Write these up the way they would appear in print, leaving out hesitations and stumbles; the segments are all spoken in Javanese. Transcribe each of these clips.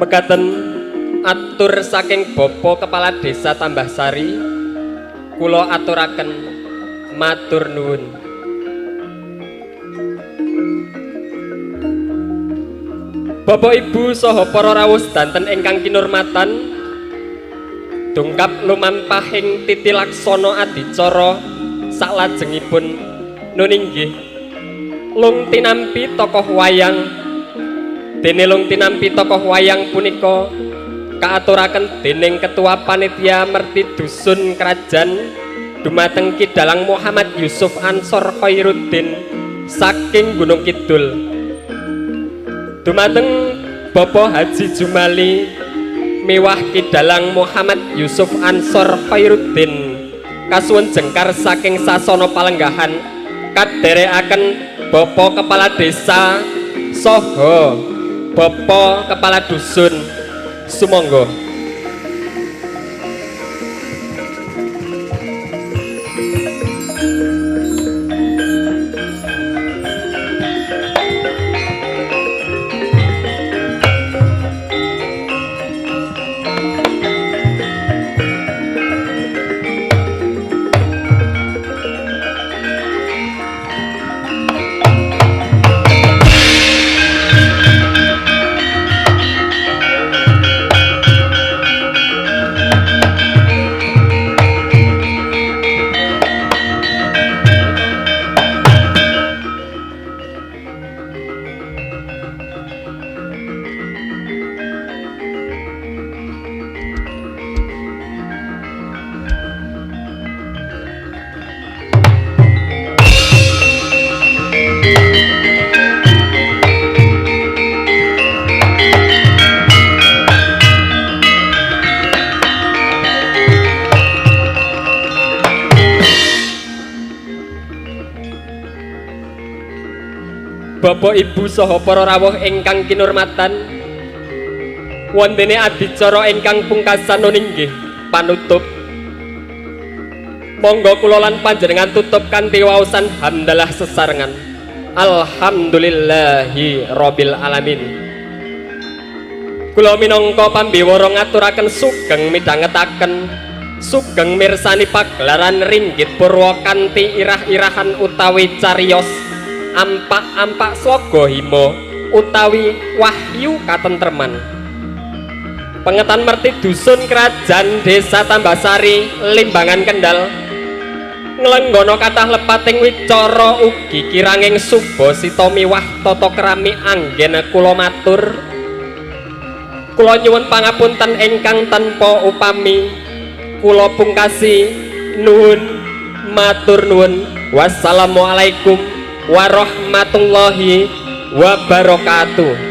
Mekaten atur saking Bapak Kepala Desa Tambahsari kula aturaken matur nuwun. Bapak Ibu saha para rawuh sedanten ingkang kinurmatan, dongkap lumampahing titi laksana adicara saklajengipun nun inggih lung tinampi tokoh wayang. Dene lung tinampi tokoh wayang punika kaaturaken dening Ketua Panitia Merti Dusun Krajan dumateng Ki Dalang Muhammad Yusuf Ansor Khairuddin saking Gunung Kidul, dumateng Bapak Haji Jumali miwah Ki Dalang Muhammad Yusuf Ansor Khairuddin kasuwun jengkar saking sasana palenggahan kaderekaken Bapak Kepala Desa saha Bapak Kepala Dusun. Sumangga. Bapak Ibu saha para rawuh ingkang kinurmatan, wontene adicara ingkang pungkasan inggih panutup. Monggo kula lan panjenengan tutup kanthi waosan hamdalah sesarengan. Alhamdulillahi rabbil alamin. Kula minangka pambiwara ngaturaken sugeng midhangetaken sugeng mirsani pagelaran ringgit purwa kanthi irah-irahan utawi cariyos ampak-ampak swaga hima utawi wahyu katentreman. Pengetan merti dusun Krajan Desa Tambahsari Limbangan Kendal nglenggono kathah lepating wicara ugi kiranging subasita miwah tata krami anggen kula matur. Kula nyuwun pangapunten ingkang tanpa upami. Kula pungkasi nuwun matur nuwun. Wassalamualaikum warahmatullahi wabarakatuh.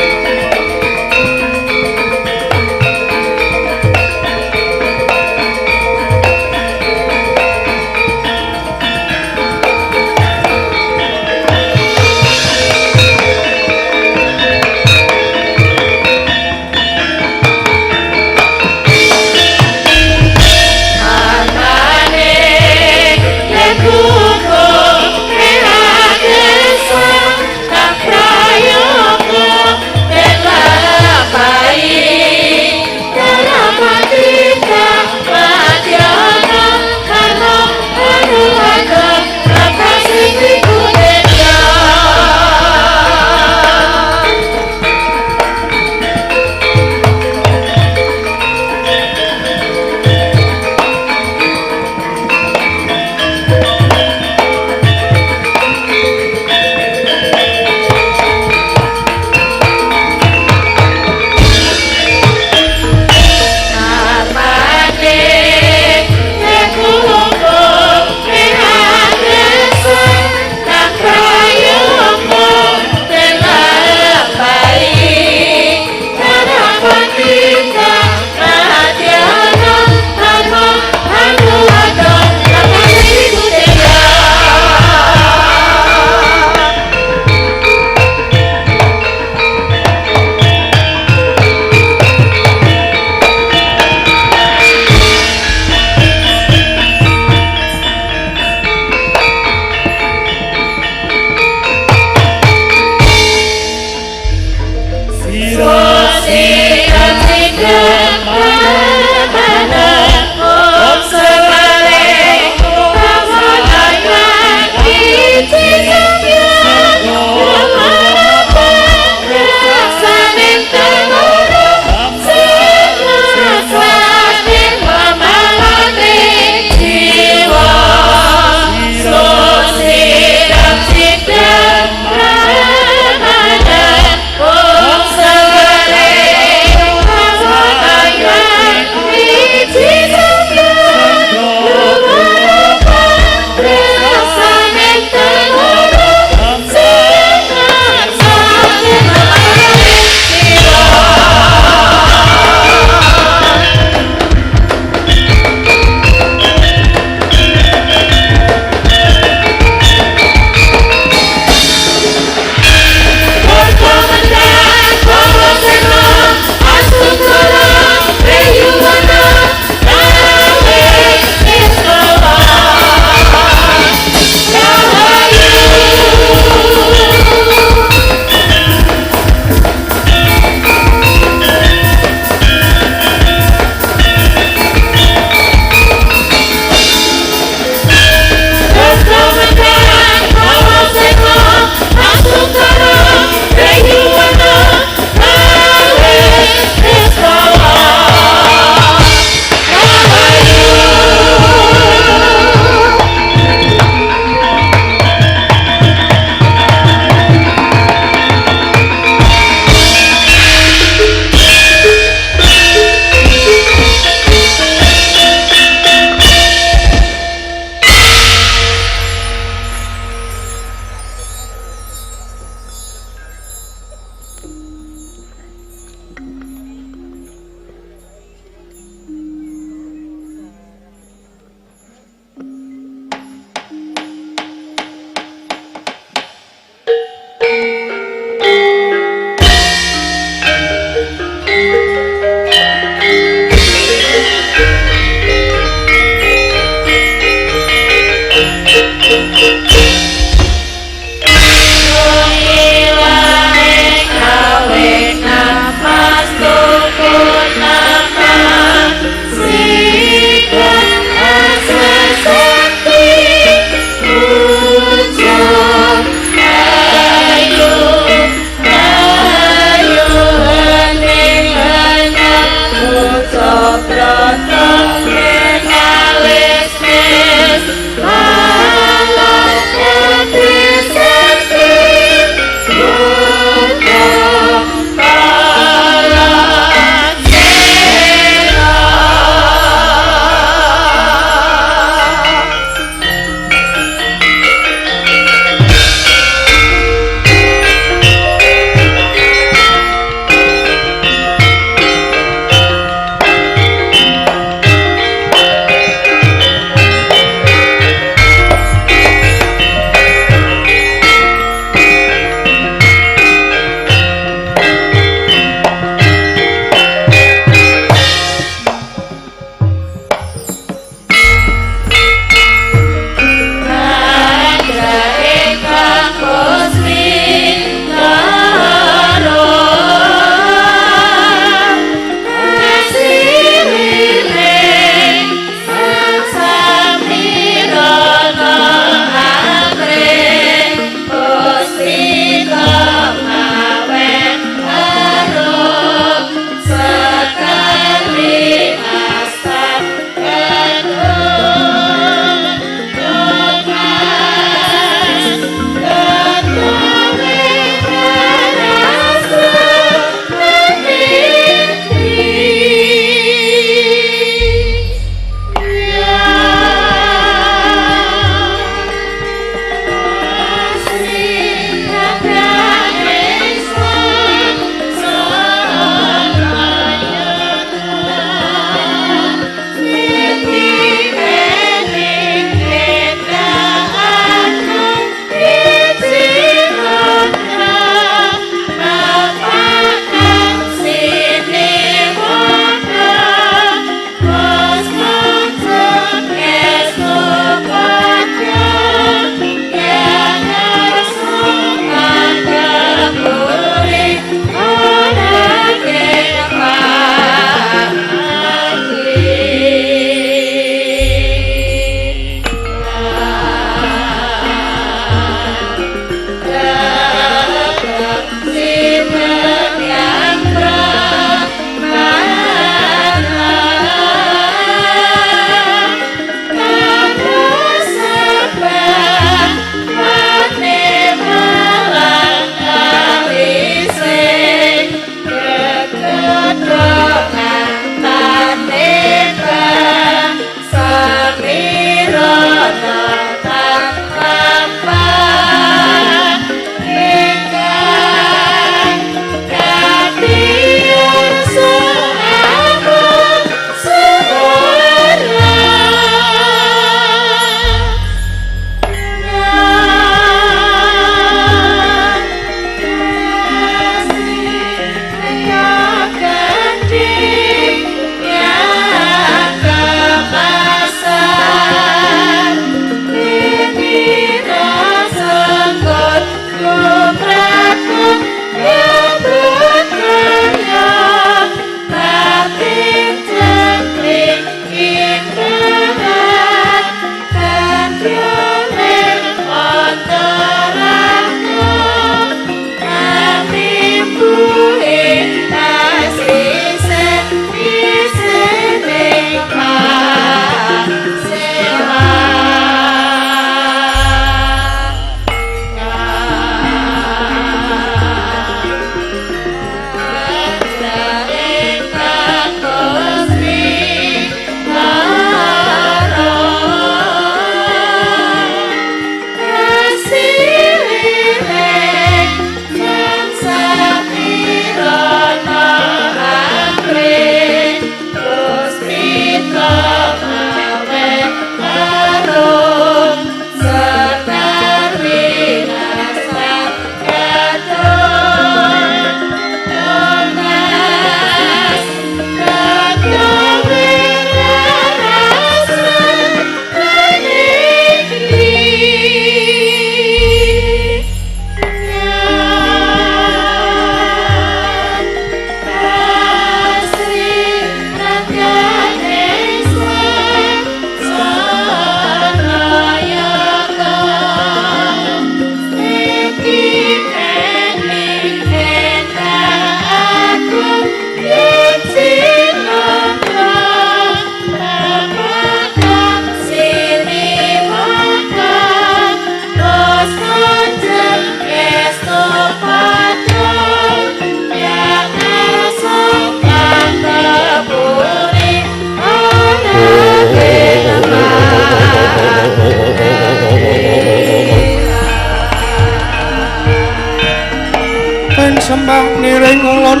Ing sembah niring ulun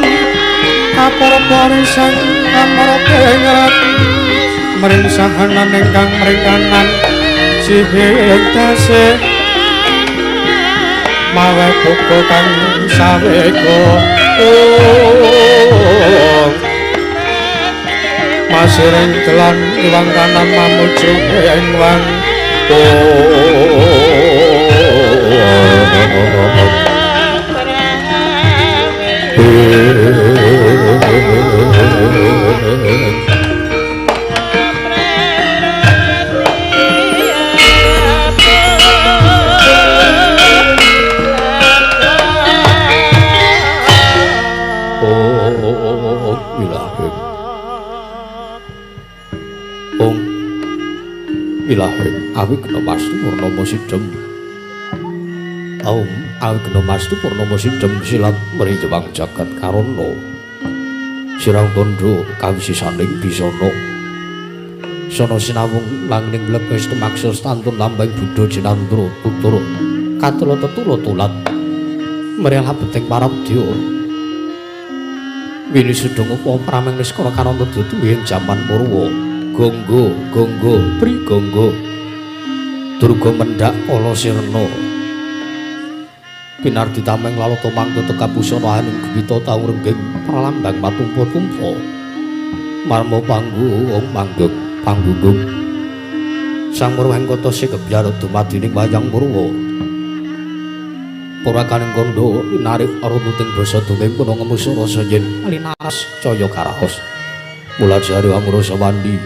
kapara barisan amara pengrat mring sahanan ingkang mringkanan sihing dase mawe buka kang sawega masiring dalan iwang kanam mamuju ing wang. Ilahi awigna mastu purnama sidhem. Aum awigna mastu purnama sidhem silat mriyewang jagat karana. Sirang tandha kawisisaning bisana. Sana sinawung langning mlebes tumaksa stantun lambang buddha jinandra tutur katula tetula tulat. Mriyah labeting parabdya. Wini sudung upa prameng niskara karana dudu ing jaman Purwa. Gonggo, gonggo, pri gonggo. Durga mendhak kala sirna. Pinardi tameng lalata mangga tekabusana aning gwita tau rengging pralambang matumpa-tumpa. Marma panggung manggeng panggunggung. Sang Murweng kota sikebyar dumadining wayang Purwa. Purakaning kandha linarik arututing basa dongeng kuna ngemusu rasa yen linaras caya karaos. Mula jare amrasa wandi.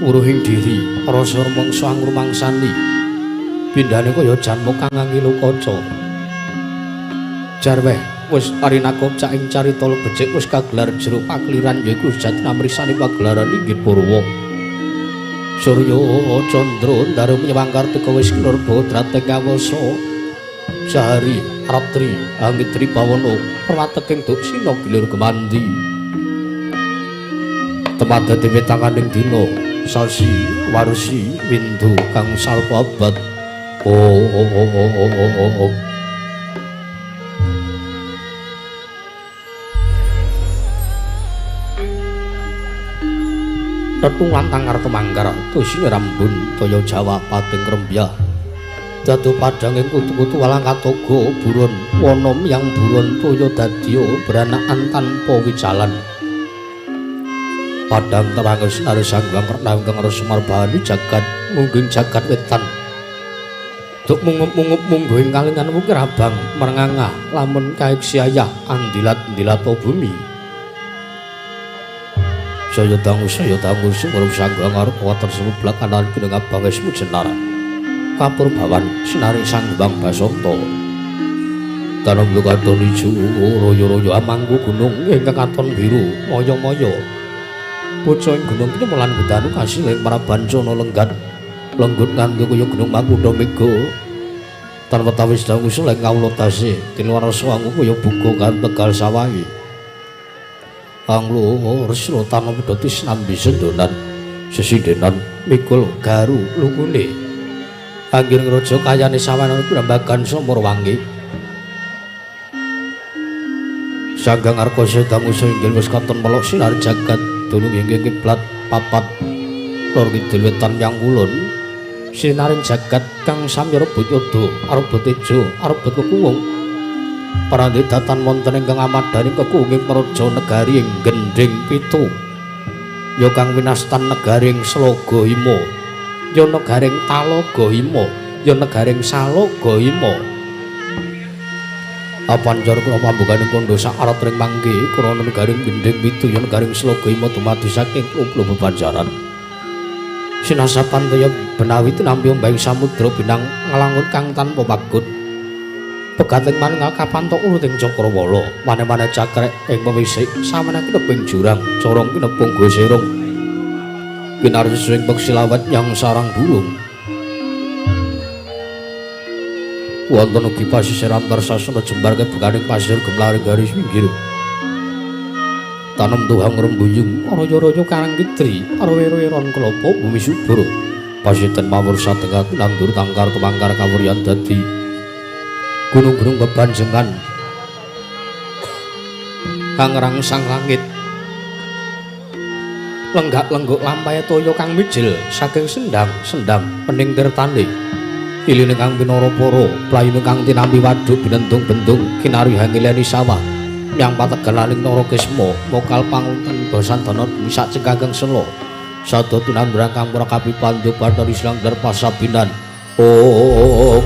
Wuruhing diri rasa rumangsa angrumangsani. Pindhane kaya janma kang ngilu kaca. Jarweh wis arinakop cak ing carita becik wis kagelar jero pakeliran yaiku sejatine amrisani pagelaran inggih Purwa. Surya candra ndaru menyewang kartika wis kinurba drateng kawasa. Sahari ratri angitri pawana perwateking duksina gilir gemandi. Temada dhewe tanganing dina sasi warsi windu kang salpa abad. Oh oh oh oh oh oh oh. Tetungan tangar temanggar tusine rambun toya Jawa pating rembyah. Dadu padhanging kutu-kutu walang katoga buron wana miyang buron toya dadya beranakan tanpa wijalan. Padang terang sinar sanggang kernang kang sumarbani jagat mungging jagat wetan. Duk mungup-mungup mungguh ing kalingan wukir abang merengangah lamun kaiksiayah andilat-ndilat bumi. Saya dangu sumurung sanggang arep water semublak anan kineng abang esmu jenar. Kapur bawan sinari sanggang basanta. Tanam lukaton ijo royo-royo amangku gunung ingkang katon biru maya-maya. Bocah ing gunung kinemelan wedanu kasiling marabancana lenggat. Lenggut nganggo kaya gunung Makudha mega. Tan wetawis dangu suleng kawula dase tinuwarasa wangu kaya buga kan tegal sawahi. Anglo resna tanah pedhoti sinambi sendonan sesindenan mikul garu lungune. Anggir ngraja kayane sawanan prambagan sumur wangi. Sanggang arkosa dangusa inggil wis katon melok sinar jagat dunung inggih kiblat papat lor kidul wetan yang kulon. Sinaring jagat kang sami rebut yoda arebut tejo arebut kekuwung. Parandhe datan wonten ingkang amadhani kekuwunging praja negari ing Gendhing Pitu. Ya kang winastan negaring Sloga Hima, ya negaring Talaga Hima, ya negaring Salaga Hima. Apancar kula pambukane kandha sak arat ring mangke krana negaring Gendhing Pitu ya negaring Sloga Hima dumadi saking klub bebanjaran. Sinasapan toya benawi tinampi ombeng samudra binang nglangut kang tanpa pagut. Pegating manunggal kapantok uruting cakrawala, mane-mane cakrek ing pewisik, samene kineping jurang, corong kinepung goserong. Kinarsis ing peksilawan yang sarang burung. Wonten ugi pasisir antar sasana jembar kebekaning pasir gemlaring garis pinggir. Tanem tuhang rembuyung, royo-royo karang kitri, roe-roe ron klopo bumi subur. Pasiten mawur satengah nandur tangkar tumangkar kawuryan dadi. Gunung-gunung bebanjengan kang rangsang langit lenggak-lenggok lampahe toya kang mijil saking sendang-sendang pening tirtane iline kang pinara para playune kang tinampi waduk binendung-bendung kinari hangileni sawah nyang pategalaning Narakisma mokal pangunten basandana sak cengkangkeng sela sada tinambrang kang prakapi pandhu bathari slanggar pasabinan. Oh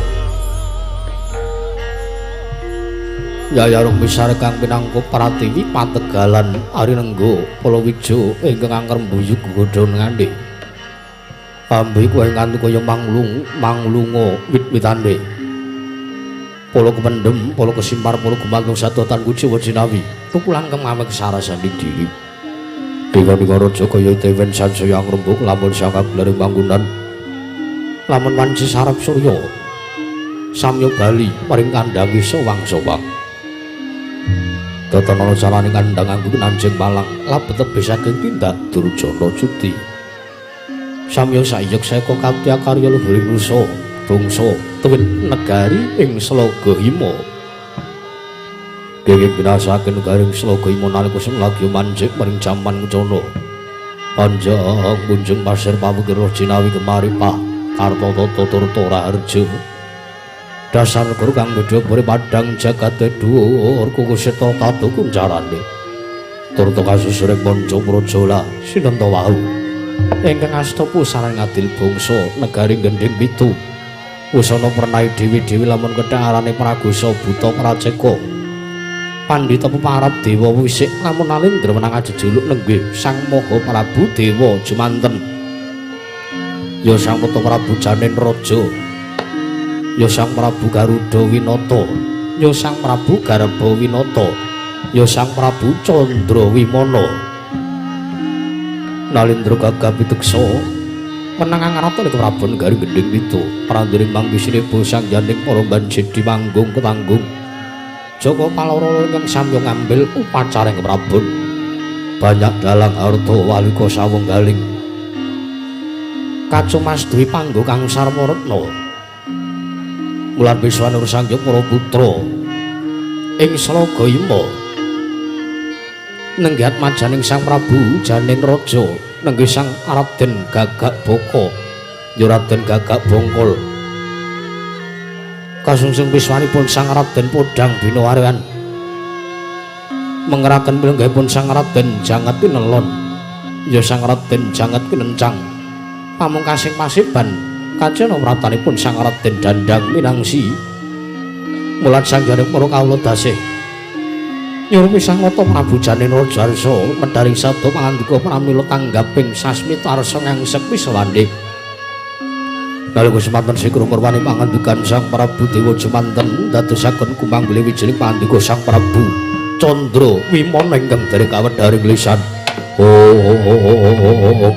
Yayarung misar kang pinangkup pratiwi pategalan arinenggo palawija ingkang angker mbuyug godhong ngandhe ambi kuwi nganti kaya manglung manglunga wit-witane pala kependhem pala kesimpar pala gumantung sadotan kuciwa jinawi tukulan kemawek sarasaning diri dewa raja kaya dewen sansaya ngrembug lamun sangkablaring panggonan lamun wanci sarap surya samya bali maring kandhange sowang-sowang Tatanana carane kandhang anggo nanjing malang labet tebih saking tindak Durjana Cuti. Samya saiyek seka kaptya karya luhuring nusa bangsa tuwin negari ing Slaga Hima. Kenging binasaken negaring Slaga Hima nalika lagi manjik maring jaman Kucana. Panjang munjung pasir pawukir jinawi kemari pah karta tata turta raharja. Dasar negara kang beda puri padang jagate dhuwur kukuseta katu kuncarane turta kasusuring manca praja sinenta wau ingkang asta pusaran ngadil bangsa negari gendhing pitu wusana pernai dewi-dewi lamun kethek arane Pragosa buta Praceka pandhita peparap dewa wisik lamun Nalendra menang ajejuluk nenggih Sang Maha Prabu Dewa Jumanten ya Sang Peta Prabu Janen Raja ya Sang Prabu Garuda Winata ya Sang Prabu Garba Winata ya Sang Prabu Candra Wimana. Nalendra gagah piteksa menang angraton ing Prabu Negari Gendhing Pitu pranduring manggisine bosang janing para banjedi manggung ketanggung Jaka Paloro ingkang samya ngambil upacara ing Prabon banyak dalang arta walika sawenggaling kacumas dwi panggo kang sarwa retna mulan biswanur sanghyang para putra ing Slaga Hima nenggihat majaning Sang Prabu Janin Raja nenggih Sang Raden Gagak Baka ya Raden Gagak Bongkol kasungsung piswanipun Sang Raden Podang Binawaryan mengeraken pilenggahipun Sang Raden Jangat Pinelon ya Sang Raden Jangat Pinencang pamungkasing pasiban kacena wratanipun Sang Raden Dandang Minangsi. Mulan sanggaring para kawula dasih nyurupi Sang Nata Prabu Janen Raja Arsa medharing sabda pangandika pramila tanggaping sasmita arsa ngangsep wiswande. Nalika semanten sikra murwani pangandikan Sang Prabu Dewa Jumanten dadosaken kumanggule wijiling pangandika Sang Prabu Candra Wimana ingkang dereng kawedharing lisan. Oh oh oh oh oh oh.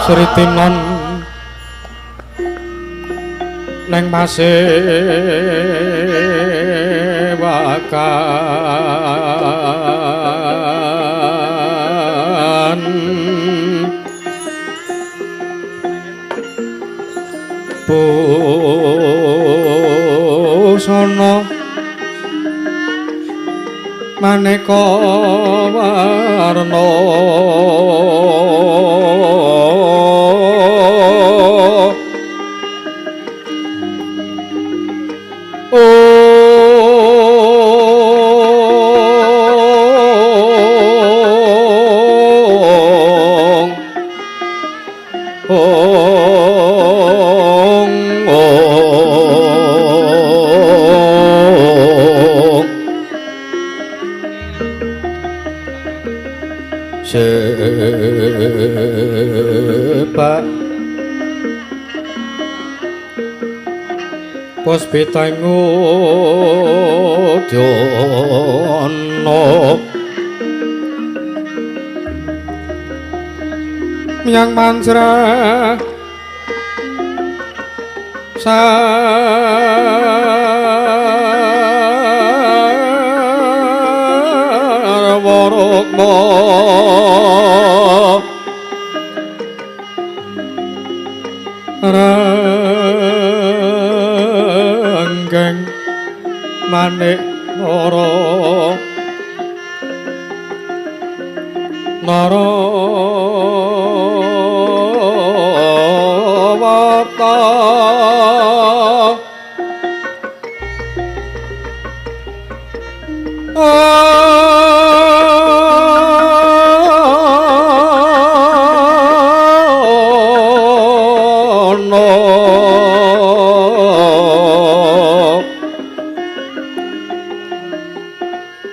Sritinon neng pasewakan busana maneka warna. Sebab puspita ngudyana miang manjra sarwa rukma ranggeng manik nara nara wata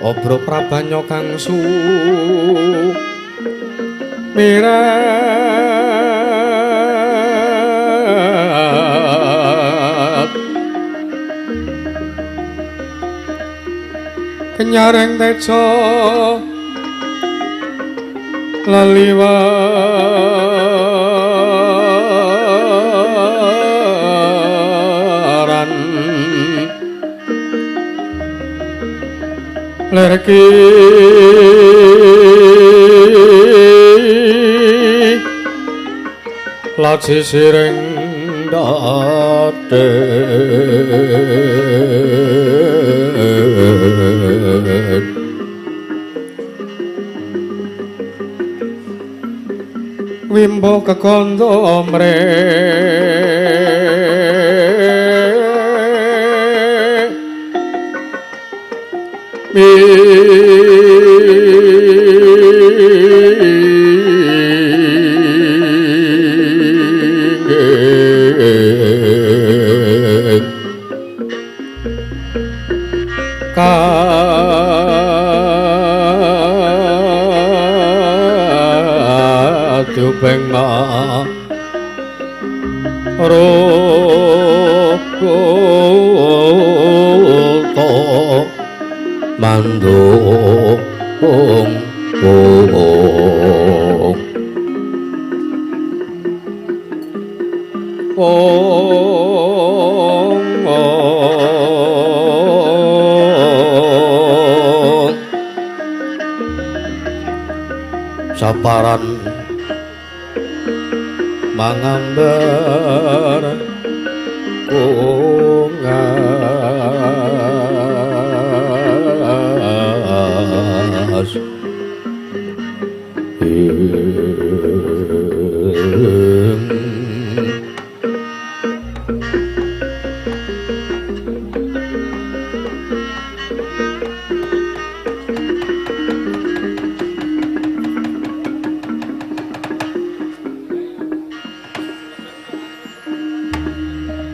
Obro prabanya kang sumirat kenyareng teja leliwaran lerki laji siring date wimbo kekondo mre kadupeng marukuta mandung ong ong ong saparan mangambar kungas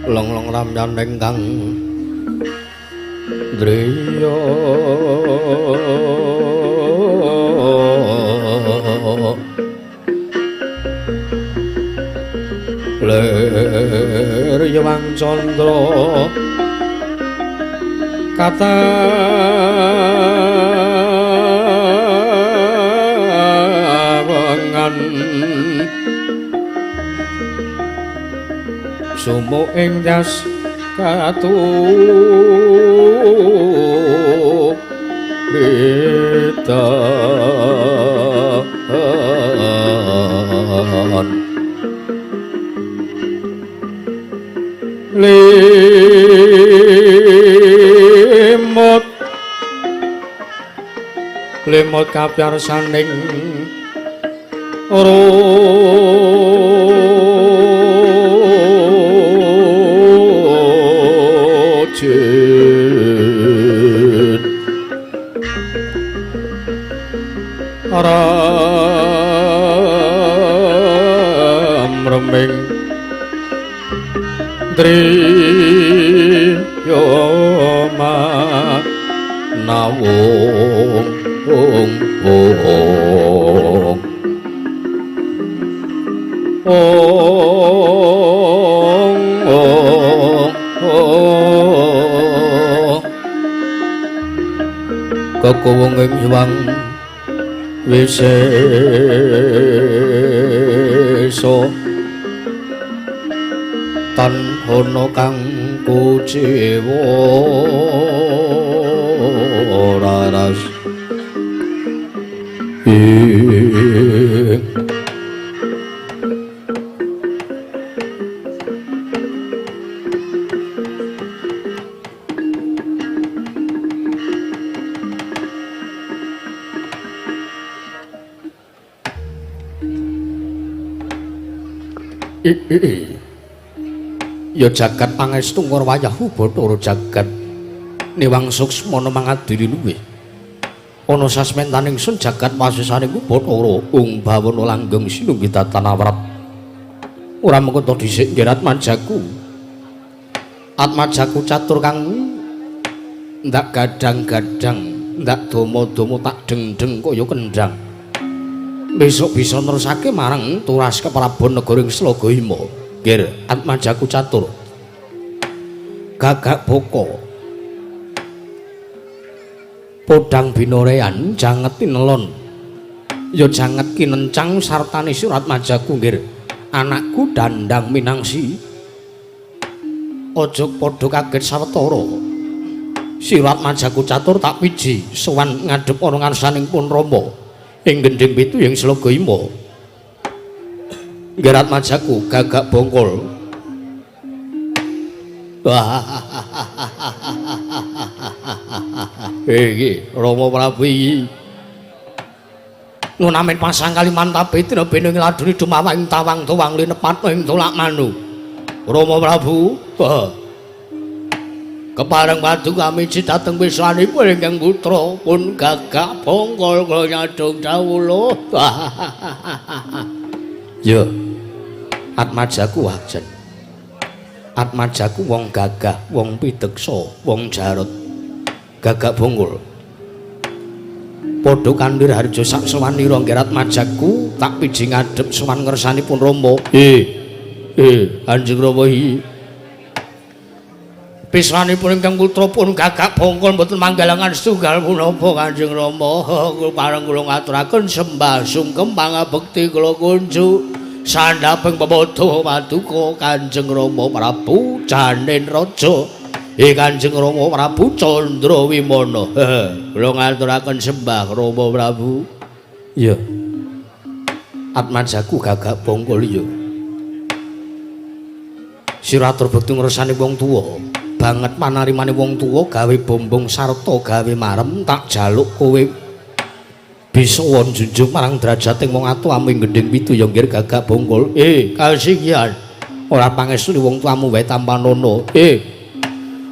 long-long ramyan ingkang driya lir Yewang Candra katawengan Sumo ing jas katu witan limut limut kapyarsaning rojin ram reming driyoma nawung ong ong ong ong kekowong ing hyang wisesa tan ana kang kuciwa raras ing ya jagat pangestu ngurwayahu bathara jagat niwang suksmana mangadili luwih ana sasmentaning sun jagat wasisaning bathara ung bawana langgeng sinunggi datan awrat ora mengko dhisik nggih atmajaku atmajaku catur kang ndak gadang-gadang ndak dama-dama tak deng-deng kaya kendhang besok bisa nerusake marang turas keprabon negara ing Sloga Hima. Nggih, atmajaku catur. Gagak boko. Podang binorean janget tinelon. Ya janget kinencang sartane surat majaku nggih. Anakku Dandang Minangsi. Aja padha kaget sawetara. Sirat majaku catur tak piji sowan ngadhep ana ngarsaning pun Rama. Ing gendhing pitu ing Sloga Hima. Nggih atmajaku gagak bongkol. Iki Rama Prabu iki. Nunamin pasang Kalimantabe dina bene ngladuni dumawang ing tawang tuwang linepat ing tolak manu. Rama Prabu. Kepareng paduka miji dhateng wiswanipun ingkang putra pun gagak bongkol kula nyadong dawuh. Ya. Atmajaku wajen. Atmajaku wong gagah, wong pideksa, wong jarot. Gagak bongkol. Padha kandhir harja sak sewanira nggih atmajaku tak piji ngadhep sowan ngersanipun Rama. Kanjeng Rama iki. Pisranipun ingkang putra pun gagak bongkol mboten manggalangan setunggal punapa Kanjeng Rama. Pareng kula ngaturaken sembah sungkem pangabekti kula kunjuk sandhaping pemodo paduka Kanjeng Rama Prabu Janin Raja. Kanjeng Rama Prabu Candra Wimana. Kula ngaturaken sembah Rama Prabu. Iya. Atmajaku gagak bongkol iya. Siratur bekti ngresani wong tuwa. Banget panarimane wong tuwa gawe bombong sarta gawe marem tak jaluk kowe bisa njunjung marang derajating wong atuwamu ing gendhing pitu ya nggih gagak bongkol. Kasihan ora pangestu wong tuamu wae tampanana.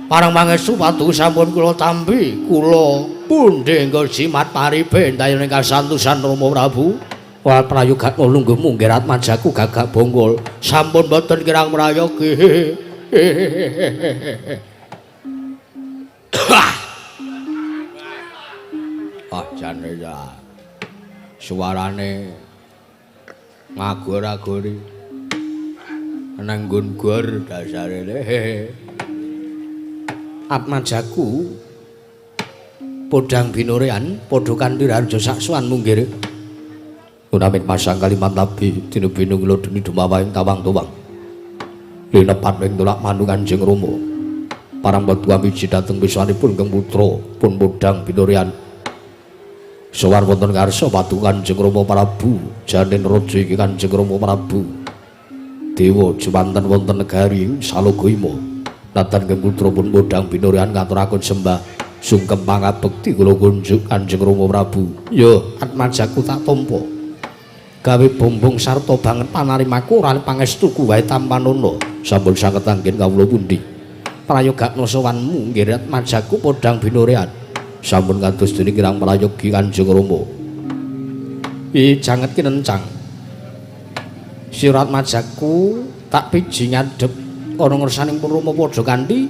Parang pangestu paduka sampun kula tampi kula pundhe nggo jimat paribe entayane kasantosan Rama Prabu. Ora prayoga lungguhmu nggih atmajaku gagak bongkol sampun boten kirang prayogi. Ah jane ya suarane ngagor-agori nang nggon gor dasare. Atmajaku podang binorean padha kanthi harja saksuwan munggir. Unamin pasang Kalimantabi dina binung lodeni dumawahing tawang-tawang. Linepat ing tolak manuk Kanjeng Rama. Parang paduka miji dhateng wiswanipun ingkang putra pun podhang binuryan. Sowan wonten ngarsa paduka Kanjeng Rama Prabu, janin raja iki Kanjeng Rama Prabu. Dewa jumanten wonten negari Salogayima. Natan ingkang putra pun podhang binuryan ngaturaken sembah sungkem pangabekti kula kunjuk Kanjeng Rama Prabu. Ya, atmajaku tak tampa. Gawe bombong sarta banget panarimaku ora pangestuku wae tampanana. Sampun sanget anggen kawula pundi? Prayogakna sowanmu nggih atmajaku podhang binuryan. Sampun kados dene kirang prayogi Kanjeng Rama. I janget kinencang. Sirat majaku tak piji ngadhep ana ngersaning pun Rama padha kanthi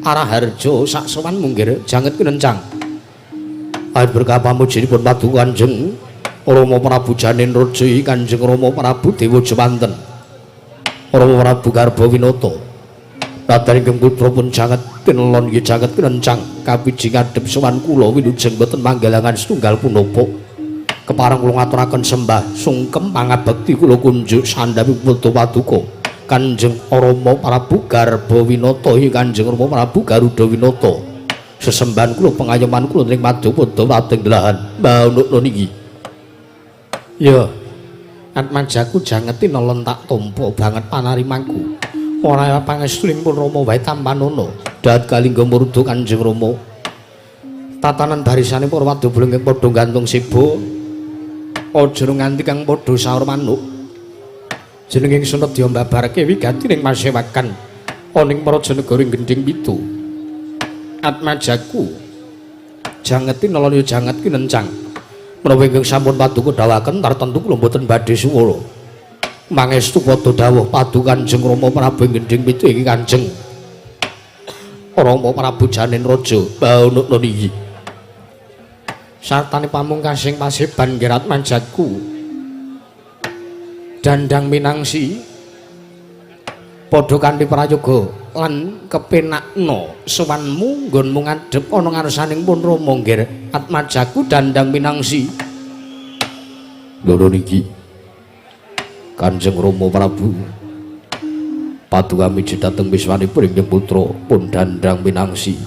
Araharja sak sowanmu nggih janget kinencang. Awit berkah pamujinipun paduka Kanjeng Rama Prabu Janin Raja Kanjeng Rama Prabu Dewa Jemanten. Rama Prabu Garba Winata. Nadyan ingkang putra pun janget tinelon nggih janget kinencang kapiji ngadhep sowan kula wilujeng boten manggalangan setunggal punapa. Kepareng kula ngaturaken sembah sungkem pangabekti kula kunjuk sandhapi putra paduka Kanjeng Rama Prabu Garba Winata Kanjeng Rama Prabu Garuda Winata. Sesembahan kula pengayoman kula ing madyapada padeng delahan mbaunukna niki. Ya, atmajaku janget tinelon tak tampa banget panarimaku. Ora pangestu ing pun Rama wae tampanana. Dahat kalingga murda Kanjeng Rama. Tatanan barisane para wadya ingkang padha gantung seba. Aja nganti kang padha saur manuk. Jeneng ingsun nedya mbabarke wigati ning masewakan ana ing praja negara Gending Pitu. Atmajaku janget tinelon ya janget kinencang. Menawa ingkang sampun paduka dawuhaken tartemtu kula mboten badhe suwara. Mangestu padha dawuh paduka Kanjeng Rama Prabu Gending Pitu iki Kanjeng Rama Prabu Janin Raja baunukna niki. Sartane pamungkasing paseban nggih atmajaku Dandang Minangsi padha kanthi prayoga lan kepenakna sowanmu nggonmu ngadhep ana ngarsaning pun Rama nggih atmajaku Dandang Minangsi. Loro niki Kanjeng Rama Prabu paduka miji dhateng wiswanipun ingkang putra pun Dandang Minangsi.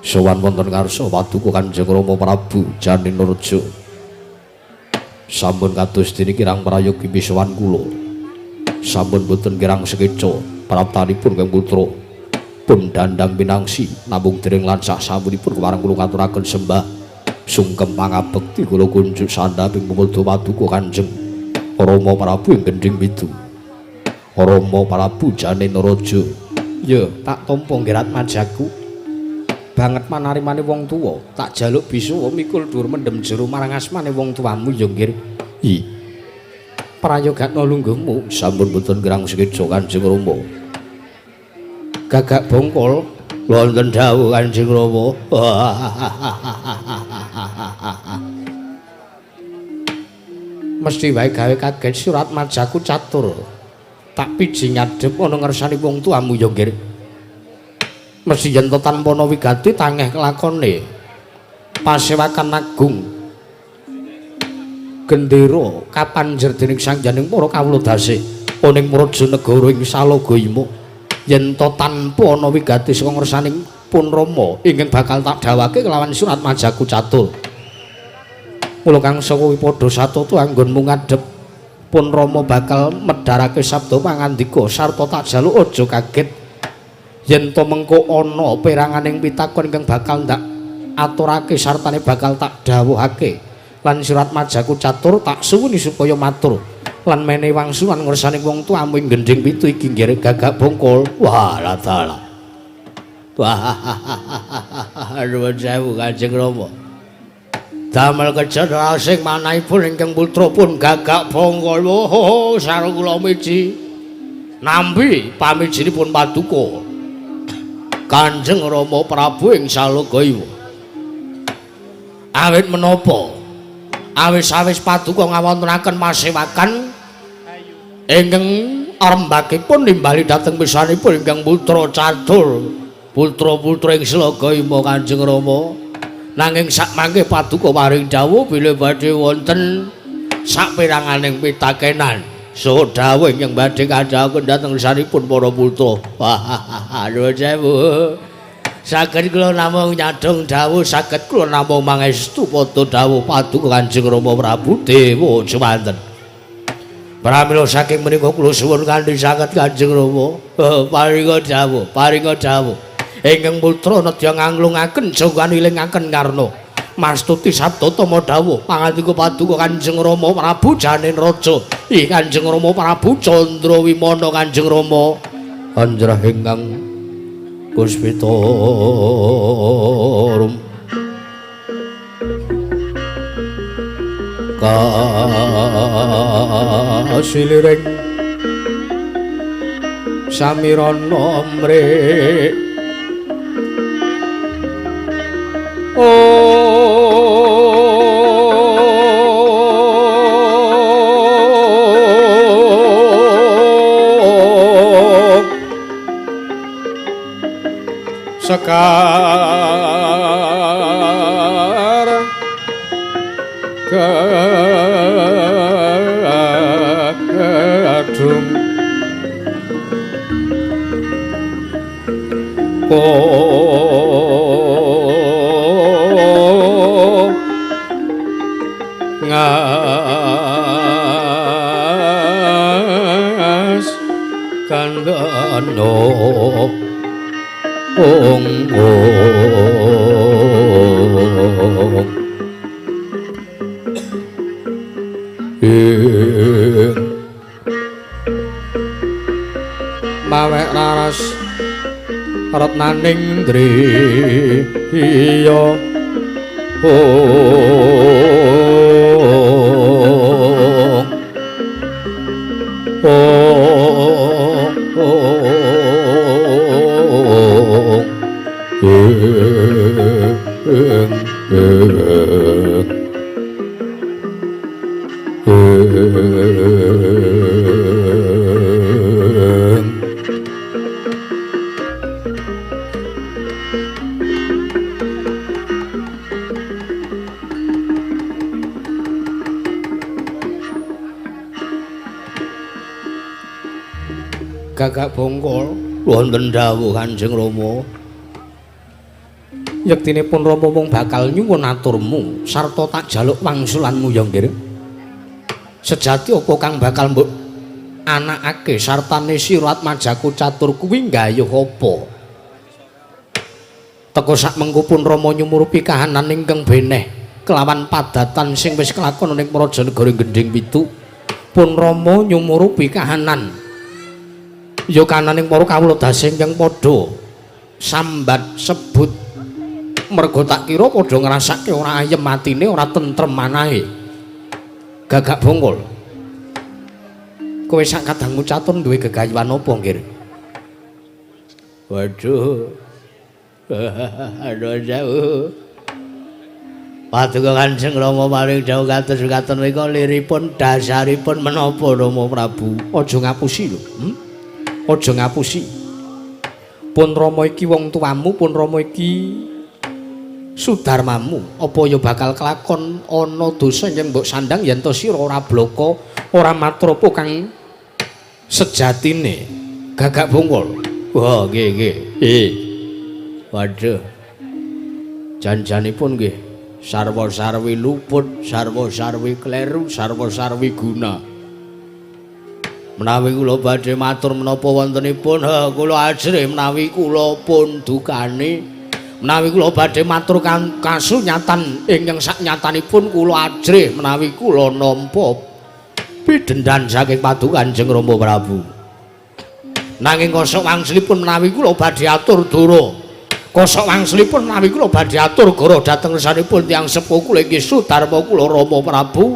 Sowan wonten ngarsa paduka Kanjeng Rama Prabu Janin Raja. Sampun kados dene kirang prayogi wiswan kula. Sampun boten kirang sekeca praptanipun ingkang putra pun Dandang Minangsi namung dereng lan sak sampunipun kepareng kula ngaturaken sembah sungkem pangabekti kula kunjuk sandhaping pamudya paduka Kanjeng Rama Prabu ing Gending Pitu. Rama Prabu Janin Raja. Ya, tak tampa nggih atmajaku. Banget panarimane wong tuwa, tak jaluk bisa mikul dhuwur mendem jero marang asmane wong tuamu ya nggih. I. Prayogatna lungguhmu sampun boten kirang sekeca Kanjeng Rama. Gagak bongkol wonten dawuh Kanjeng Rama. Mesti wae gawe kaget surat majaku catur. Tak piji ngadhep ana ngersani wong tuamu ya nggih. Mesti yen to tanpa ana wigati tangeh kelakone. Pasewakan agung gendera kapanjer dening sangjaning para kawula dasih ana ing praja negara ing Salogayima. Yen to tanpa ana wigati saka ngersaning pun Rama ingkang bakal tak dawake kelawan surat majaku catur. Mula kang saka padha satata anggonmu ngadhep pun Rama bakal medharake sabda pangandika sarta tak jaluk aja kaget yen to mengko ana peranganing pitakon ingkang bakal ndak aturake sartane bakal tak dawuhake lan surat majaku catur tak suwuni supaya matur lan menehi wangsulan ngersane wong tuamu ing Gending Pitu iki nggih gagak bongkol. Wah la dalah. Wah nuwun sewu Kanjeng Rama. Damel kejen sing manahipun ingkang putra pun gagak bongkol. Oh, sareng kula miji nampi pamijinipun paduka Kanjeng Rama Prabu ing Salogayima. Awit menapa awis-awis paduka ngawontenaken masewakan ingkang rembakipun nimbali dhateng pisanipun ingkang putra catur putra-putra ing Salogayima Kanjeng Rama. Nanging sakmangke paduka paring dawuh bilih badhe wonten saperanganing pitakenan. So dawuh ingkang badhe kandhakaken dhateng sanipun para putra. Nuwun sewu. Saged kula namung nyadhong dawuh, saged kula namung mangestu padha dawuh paduka Kanjeng Rama Prabu Dewa Jewanten. Pramila saking menika kula suwun kanthi sanget Kanjeng Rama, paringa dawuh, paringa dawuh. Ingkang putra nedya nganglungaken janggan ilingaken karna. Mastuti sabda tama dawuh pangandika paduka Kanjeng Rama Prabu Janen Raja. Ih Kanjeng Rama Prabu Candra Wimana Kanjeng Rama. Anjrah ingkang puspita rum kasiliring samirana mrih Sekar gadung ngas kandhana ong ong ing mawek raras retnaning driya ong ong ong ing ing ing Gagak Bongkol wonten dawuh Kanjeng Rama. Yektine pun Rama mung bakal nyuwun aturmu sarta tak jaluk wangsulanmu ya nggih. Sejati apa kang bakal mbok anakake sartane sira Atmajaku catur kuwi nggayuh apa? Teka sak mengko pun Rama nyumurupi kahanan ingkang beneh kelawan padatan sing wis kelakon ning Praja Negara Gendhing Pitu. Pun Rama nyumurupi kahanan ya kananing para kawula dasa ingkang padha sambat sebut merga tak kira padha ngrasake ora ayem atine ora tentrem manahe. Gagak Bongkol, kowe sak kadangmu catur duwe gegayuhan apa nggih? Waduh. Aduh jauh. Paduka Kanjeng Rama paring dawuh kados mekaten menika liripun dasaripun menapa Rama Prabu? Aja ngapusi lho. Aja ngapusi. Pun Rama iki wong tuamu, pun Rama iki sudarmamu. Apa ya bakal kelakon ana dosa yen mbok sandang yen to sira ora blaka, ora matur apa kang sejatine. Gagak Bongkol. Wah, nggih nggih. Waduh. Janjanipun nggih sarwa-sarwi luput, sarwa-sarwi kleru, sarwa-sarwi guna. Menawi kula badhe matur menapa wontenipun, kula ajrih menawi kula pun dukani. Menawi kula badhe matur kasunyatan ingkang saknyatanipun kula ajrih menawi kula nampa pidhendan saking paduka Kanjeng Rama Prabu. Nanging kosok wangsulipun menawi kula badhe atur dura. Kosok wangsulipun menawi kula badhe atur gara dhateng ngersanipun tiyang sepuh kula inggih Sudarma kula Rama Prabu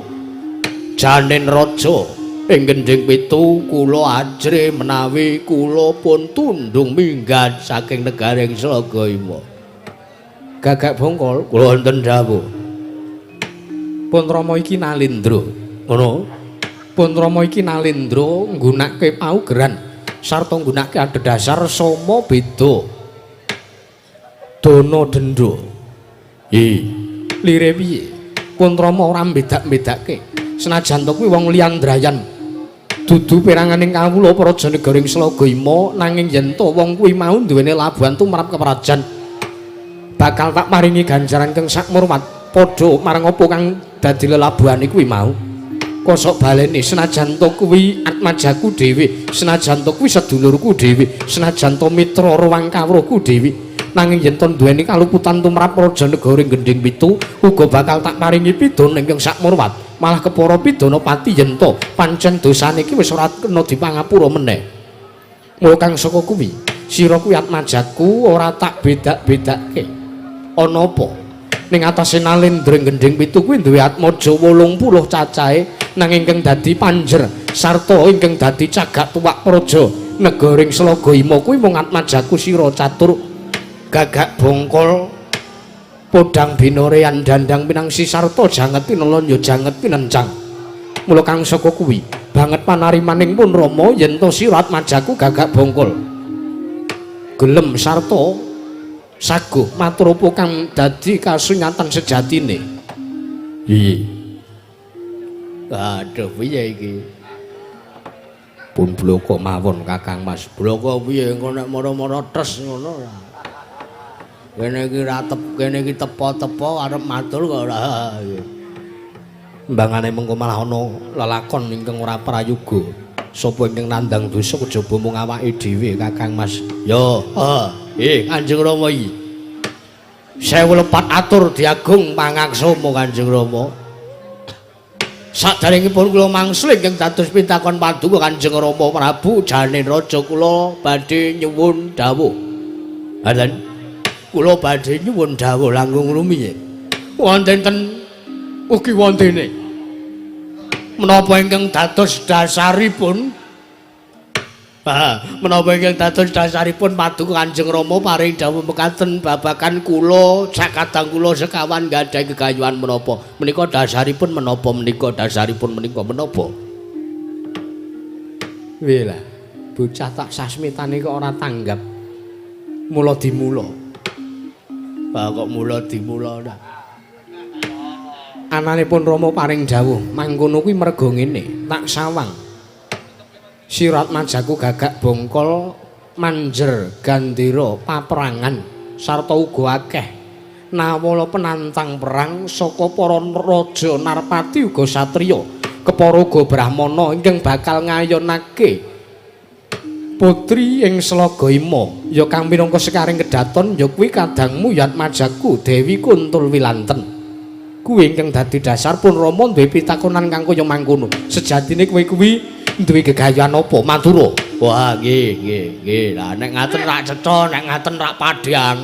Janen Raja ing Gendhing Pitu kula ajrih menawi kula pun tundung minggat saking negaring Slagaima. Gagak Bongkol, kula wonten dawuh. Pun Rama iki nalindra. Ngono. Pun Rama iki nalindra nggunakake paugeran sarta nggunakake adhedhasar sama beda. Dana denda. Lire piye? Pun Rama ora mbedak-mbedake. Senajan to kuwi wong liyan drayan. Dudu peranganing kawula praja negara ing Slaga Ima, nanging yen to wong kuwi mau duweni labuhan tumrap keprajan bakal tak paringi ganjaran kang sakmurwat padha marang apa kang dadi lelabuhane kuwi mau. Kosok baleni senajan to kuwi atmajaku dhewe, senajan to kuwi sedulurku dhewe, senajan to mitra ruang kawruhku dhewe, nanging yen to duweni kaluputan tumrap praja negara Gending Pitu uga bakal tak paringi pidana ingkang sakmurwat, malah kepara pidana pati yen to pancen dosane iki wis ora kena dipangapura meneh. Mula kang saka kuwi sira kuwi atmajaku ora tak bedak-bedake. Ana apa ning atase Nalendra Gending Pitu kuwi duwe atmaja 80 cacahe, nanging ingkang dadi panjer sarta ingkang dadi cagak tuwak praja negara ing Slaga Ima kuwi mung atmajaku sira catur gagak bongkol podang binorean dandang pinangsi sarta janget pinelon ya janget pinencang. Mula kang saka kuwi banget panarimaning pun Rama yen to sira atmajaku gagak bongkol gelem sarta saguh matur apa kang dadi kasunyatan sejatine. Iya. Aduh piye iki? Pun bloko mawon Kakang Mas. Bloko piye engko nek mara-mara tes ngono ora. Kene iki ra tep, kene iki tepo-tepo arep matur kok ora. Mbangane mengko malah ana lelakon ingkang ora prayoga. Sapa ingkang nandhang dosa kejaba mung awake dhewe Kakang Mas. Yo, Kanjeng Rama iki. Sewu lepat atur diagung pangaksama Kanjeng Rama. Saderengipun kula mangsul ingkang dados pitakon paduka Kanjeng Rama Prabu Janen Raja kula badhe nyuwun dawuh. Ngaten. Kula badhe nyuwun dawuh langkung rumiyin. Wonten ten ugi wontene. Menapa ingkang dados dasaripun? Menapa ingkang dados dasaripun paduka Kanjeng Rama paring dawuh mekaten babagan kula sakadang kula sekawan gadhahi gegayuhan menapa? Menika dasaripun menapa menika dasaripun menika menapa? Piye lah, bocah tak sasmitane kok ora tanggap. Mula dimula. Ah kok mula dimula ta. Ananipun Rama paring dawuh mangkono kuwi merga ngene, tak sawang. Sirat majaku gagak bongkol manjer gandera paperangan sarta uga akeh nawala penantang perang saka para raja narpati uga satriya kepara uga brahmana ingkang bakal ngayonake putri ing Slaga Ima ya kang minangka sekaring kedaton ya kuwi kadangmu Yatmajaku Dewi Kuntul Wilanten. Kuwi ingkang dadi dasar pun Rama duwe pitakonan kang kaya mangkono. Sejatine kowe kuwi duwe gegayan apa matura? Wah nggih nggih nggih. Lah nek ngaten rak cetha, nek ngaten rak padhang.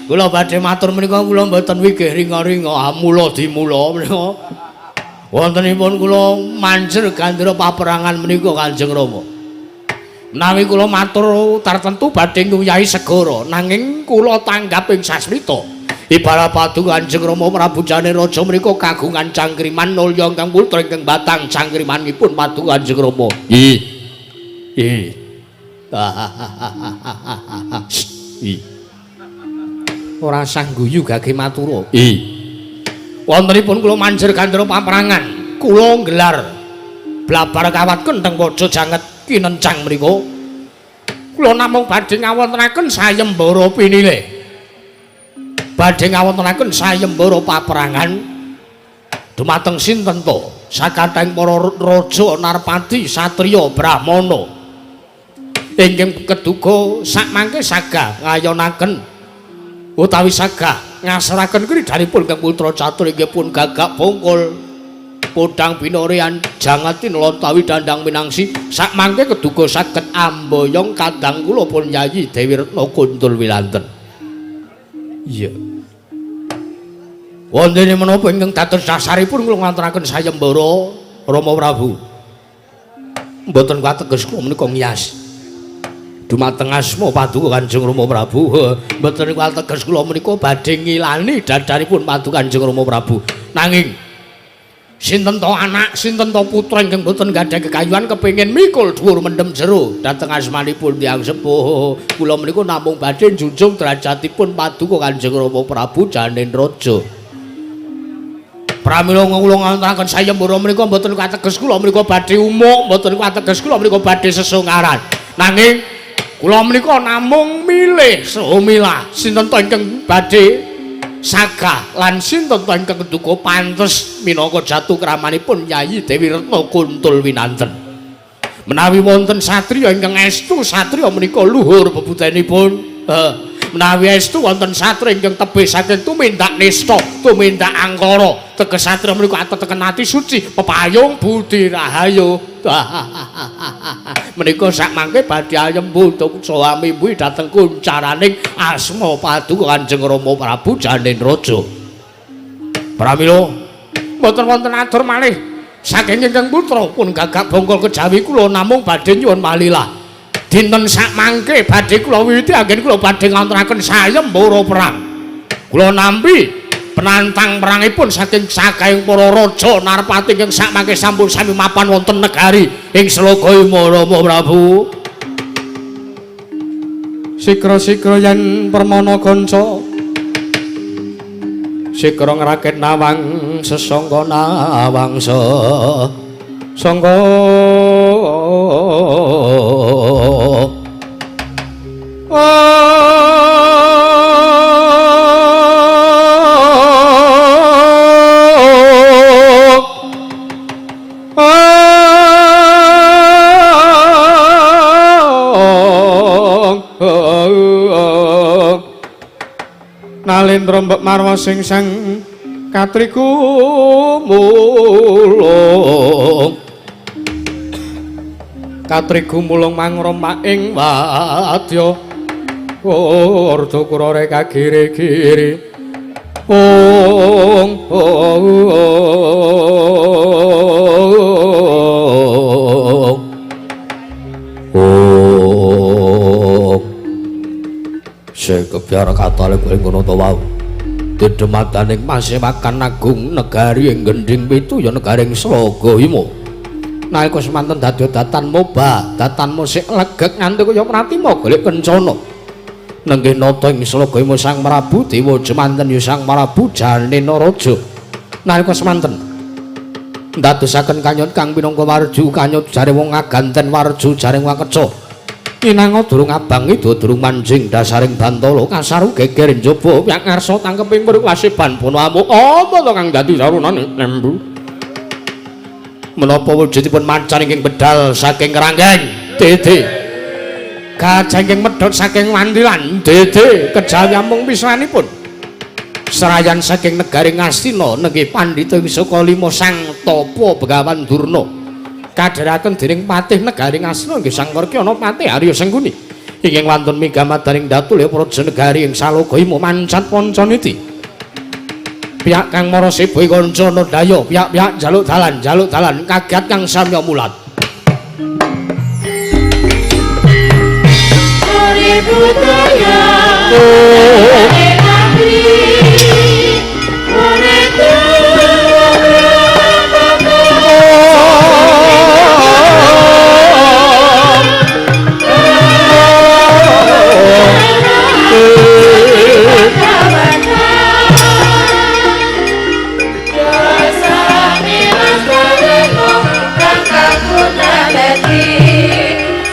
Kula badhe matur menika kula mboten wigih ringa-ringa, mula dimula menika. Wontenipun kula manjer gandra paperangan menika Kanjeng Rama. Menawi kula matur tartentu badhe nguyahi segara, nanging kula tanggap ing sasmita. Ibarat paduka Kanjeng Rama Prabu Jane Raja menika kagungan cangkriman nulya ingkang putra ingkang batang cangkrimanipun paduka Kanjeng Rama. Nggih. Nggih. Nggih. Ora sah guyu gage matura. Nggih. Wontenipun kula manjer gandra paperangan, kula nggelar blabar kawat kentheng waja janget kinencang mriku. Kula namung badhe ngawontenaken sayembara pinilih. Badhe ngawontenaken sayembara paperangan dumateng sinten to? Sakathahing para raja narpati satriya brahmana ingkang keduga sakmangke sagah ngayonaken utawi sagah ngasraken kridhanipun kang putra catur inggih pun gagak bongkol podang binorean jangatin utawi dandang minangsi sakmangke keduga saged amboyong kadang kula pun Yayi Dewi Retna Kuntul Wilanten. Iya. Wontene menapa ingkang dados dasaripun kula nganturaken sayembara Rama Prabu. Mboten kateges kula menika ngiyas dumateng asma paduka Kanjeng Rama Prabu. Mboten kateges kula menika badhe ngilani dadaripun paduka Kanjeng Rama Prabu. Nanging sinten to anak, sinten to putra ingkang boten gadhah kekayuan kepengin mikul dhuwur mendem jero dhateng asmanipun tiyang sepuh. Kula menika namung badhe njunjung derajatipun paduka Kanjeng Rama Prabu Janen Raja. Pramila kula ngantokaken sayembara menika mboten kateges kula menika badhe umuk, mboten kateges kula menika badhe sesungkaran. Nanging kula menika namung milih saha milah sinten to ingkang badhe sagah lan sinten to ingkang duka pantes minangka jatu kramanipun Yayi Dewi Retna Kuntul Winanten. Menawi wonten satriya ingkang estu satriya menika luhur bebutenipun. Menawi estu wonten satriya ingkang tebih saking tumindak nista, tumindak angkara, teges satriya menika ateteken ati suci, pepayung budi rahayu. Menika sakmangke badhe ayembu saha mimbuhi dhateng kuncaraning asma paduka Kanjeng Rama Prabu Janenraja. Pramila mboten wonten atur malih saking ingkang putra pun gagak bongkol kejawi kula namung badhe nyuwun malilah. Dinten sakmangke badhe kula wiwiti anggen kula badhe nganturaken sayembara perang. Kula nampi penantang perangipun saking sakaing para raja narpati ingkang sakmangke sampun sami mapan wonten negari ing Sloga Rama Prabu. Sikra-sikra yen permana kanca sikra ngrakit nawang sesangka nawang sangka. Nalendra mbek marwa sing sang katriku mulung katriku mulung mangromak ing wadya kurdu kurore kagiri-giri ong ong ong sing kebyar katale kowe ngono to wau dedemadaning masewakan agung negari ing Gending Pitu ya negari ing Sloga Imo. Nalika semanten dadi datan moba datan musik legek nganti kaya pratima golek kencana. Nenggih nata ing Sloga Imo Sang Prabu Dewa Jemanten ya Sang Prabu Janenaraja. Nalika semanten ndadosaken kanyut kang pinangka warju kanyut jare wong ngaganten warju jare wong keca. Inanga durung abang ida durung manjing dasaring bantala kasaru geger njaba piyak ngarsa tangkeping mruk wasiban pono amuk apa to kang dadi sarunane lembu. Menapa wujudipun macan ingkang bedal saking kerangkeng dede gajah ingkang medhot saking wandilan dede kejawi amung pisranipun serayan saking negari Ngastina nenggih pandhita ing Sukalima Sang Tapa Begawan Durna kadheraken dening patih negari Ngastina nggih Sang Werkyana Patih Arya Sengkuni ingkang wantun migamadaning datulya praja negari ing Salaga Imo mancat pancaniti. Pihak kang mara sebo kanca nandaya pihak-pihak njaluk dalan njaluk dalan kaget kang samya mulat. Budaya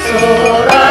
Surah.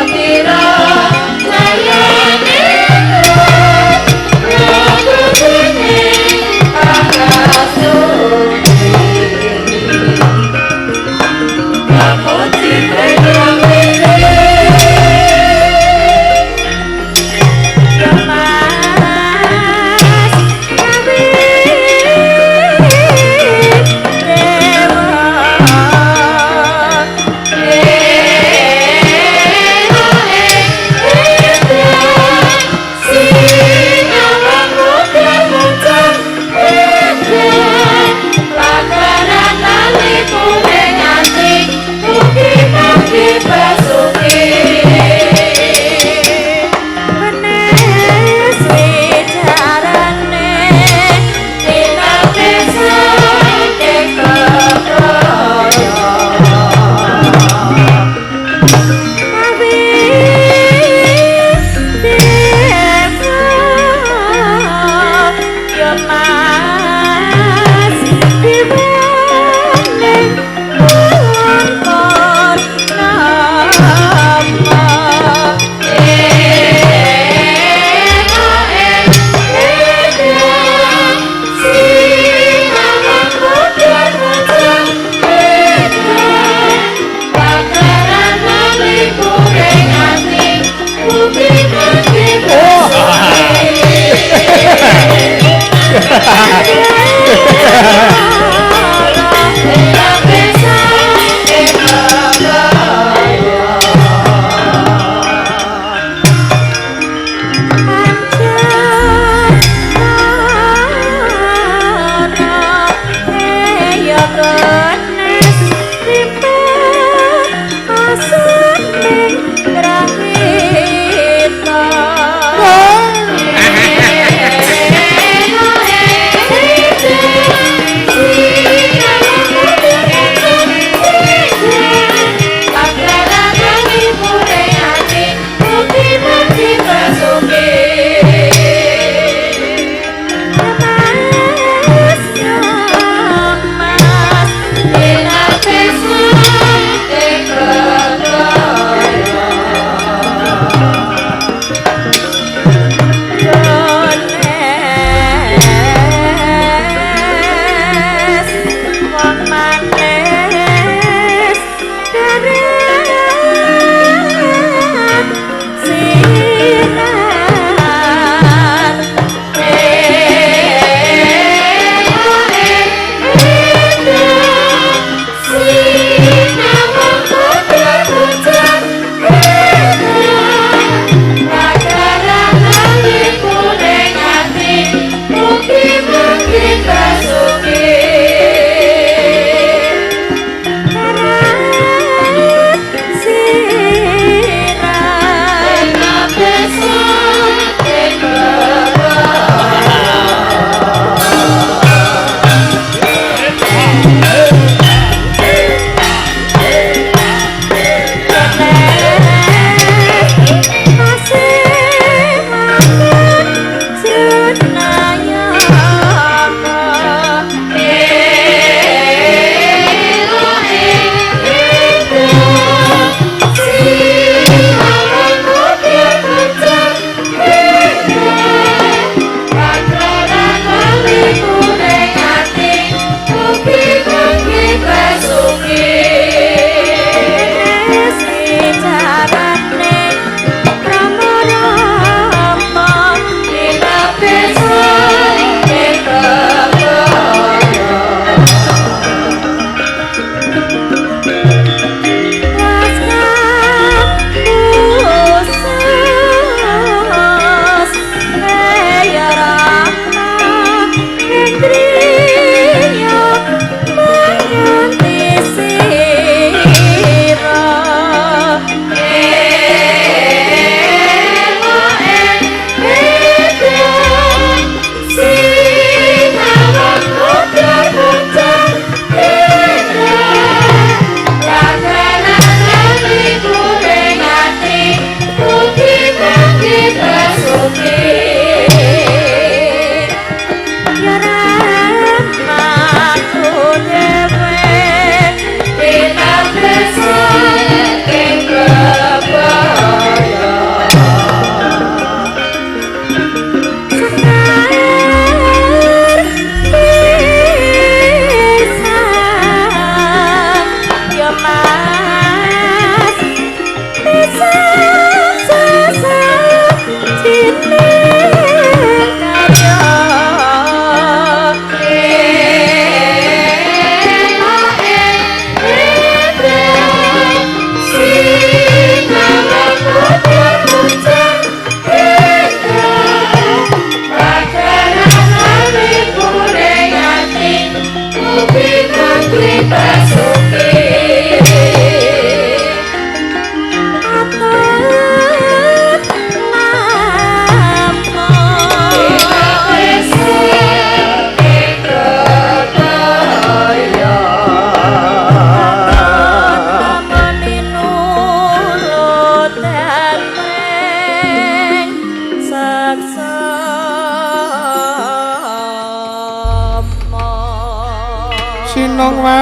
Sinongwati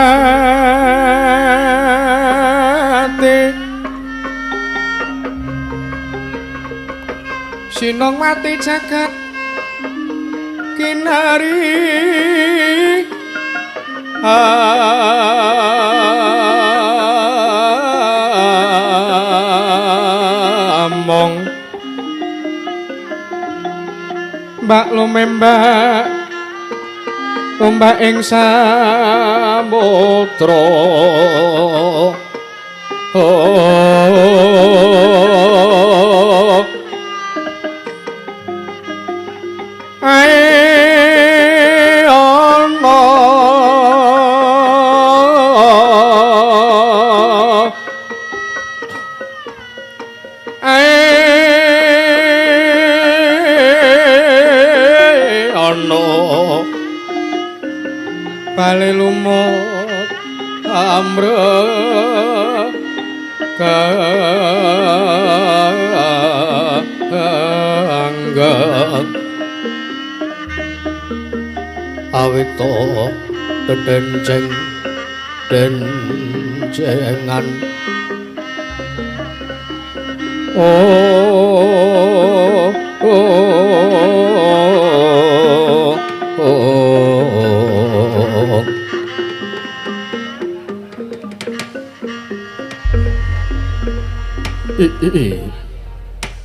Sinongwati jagat kinari among mbak lumembak ombak ing samudra ae ana ae ana bale lumut amre kanggeng awita dedenceng dencengan oh oh oh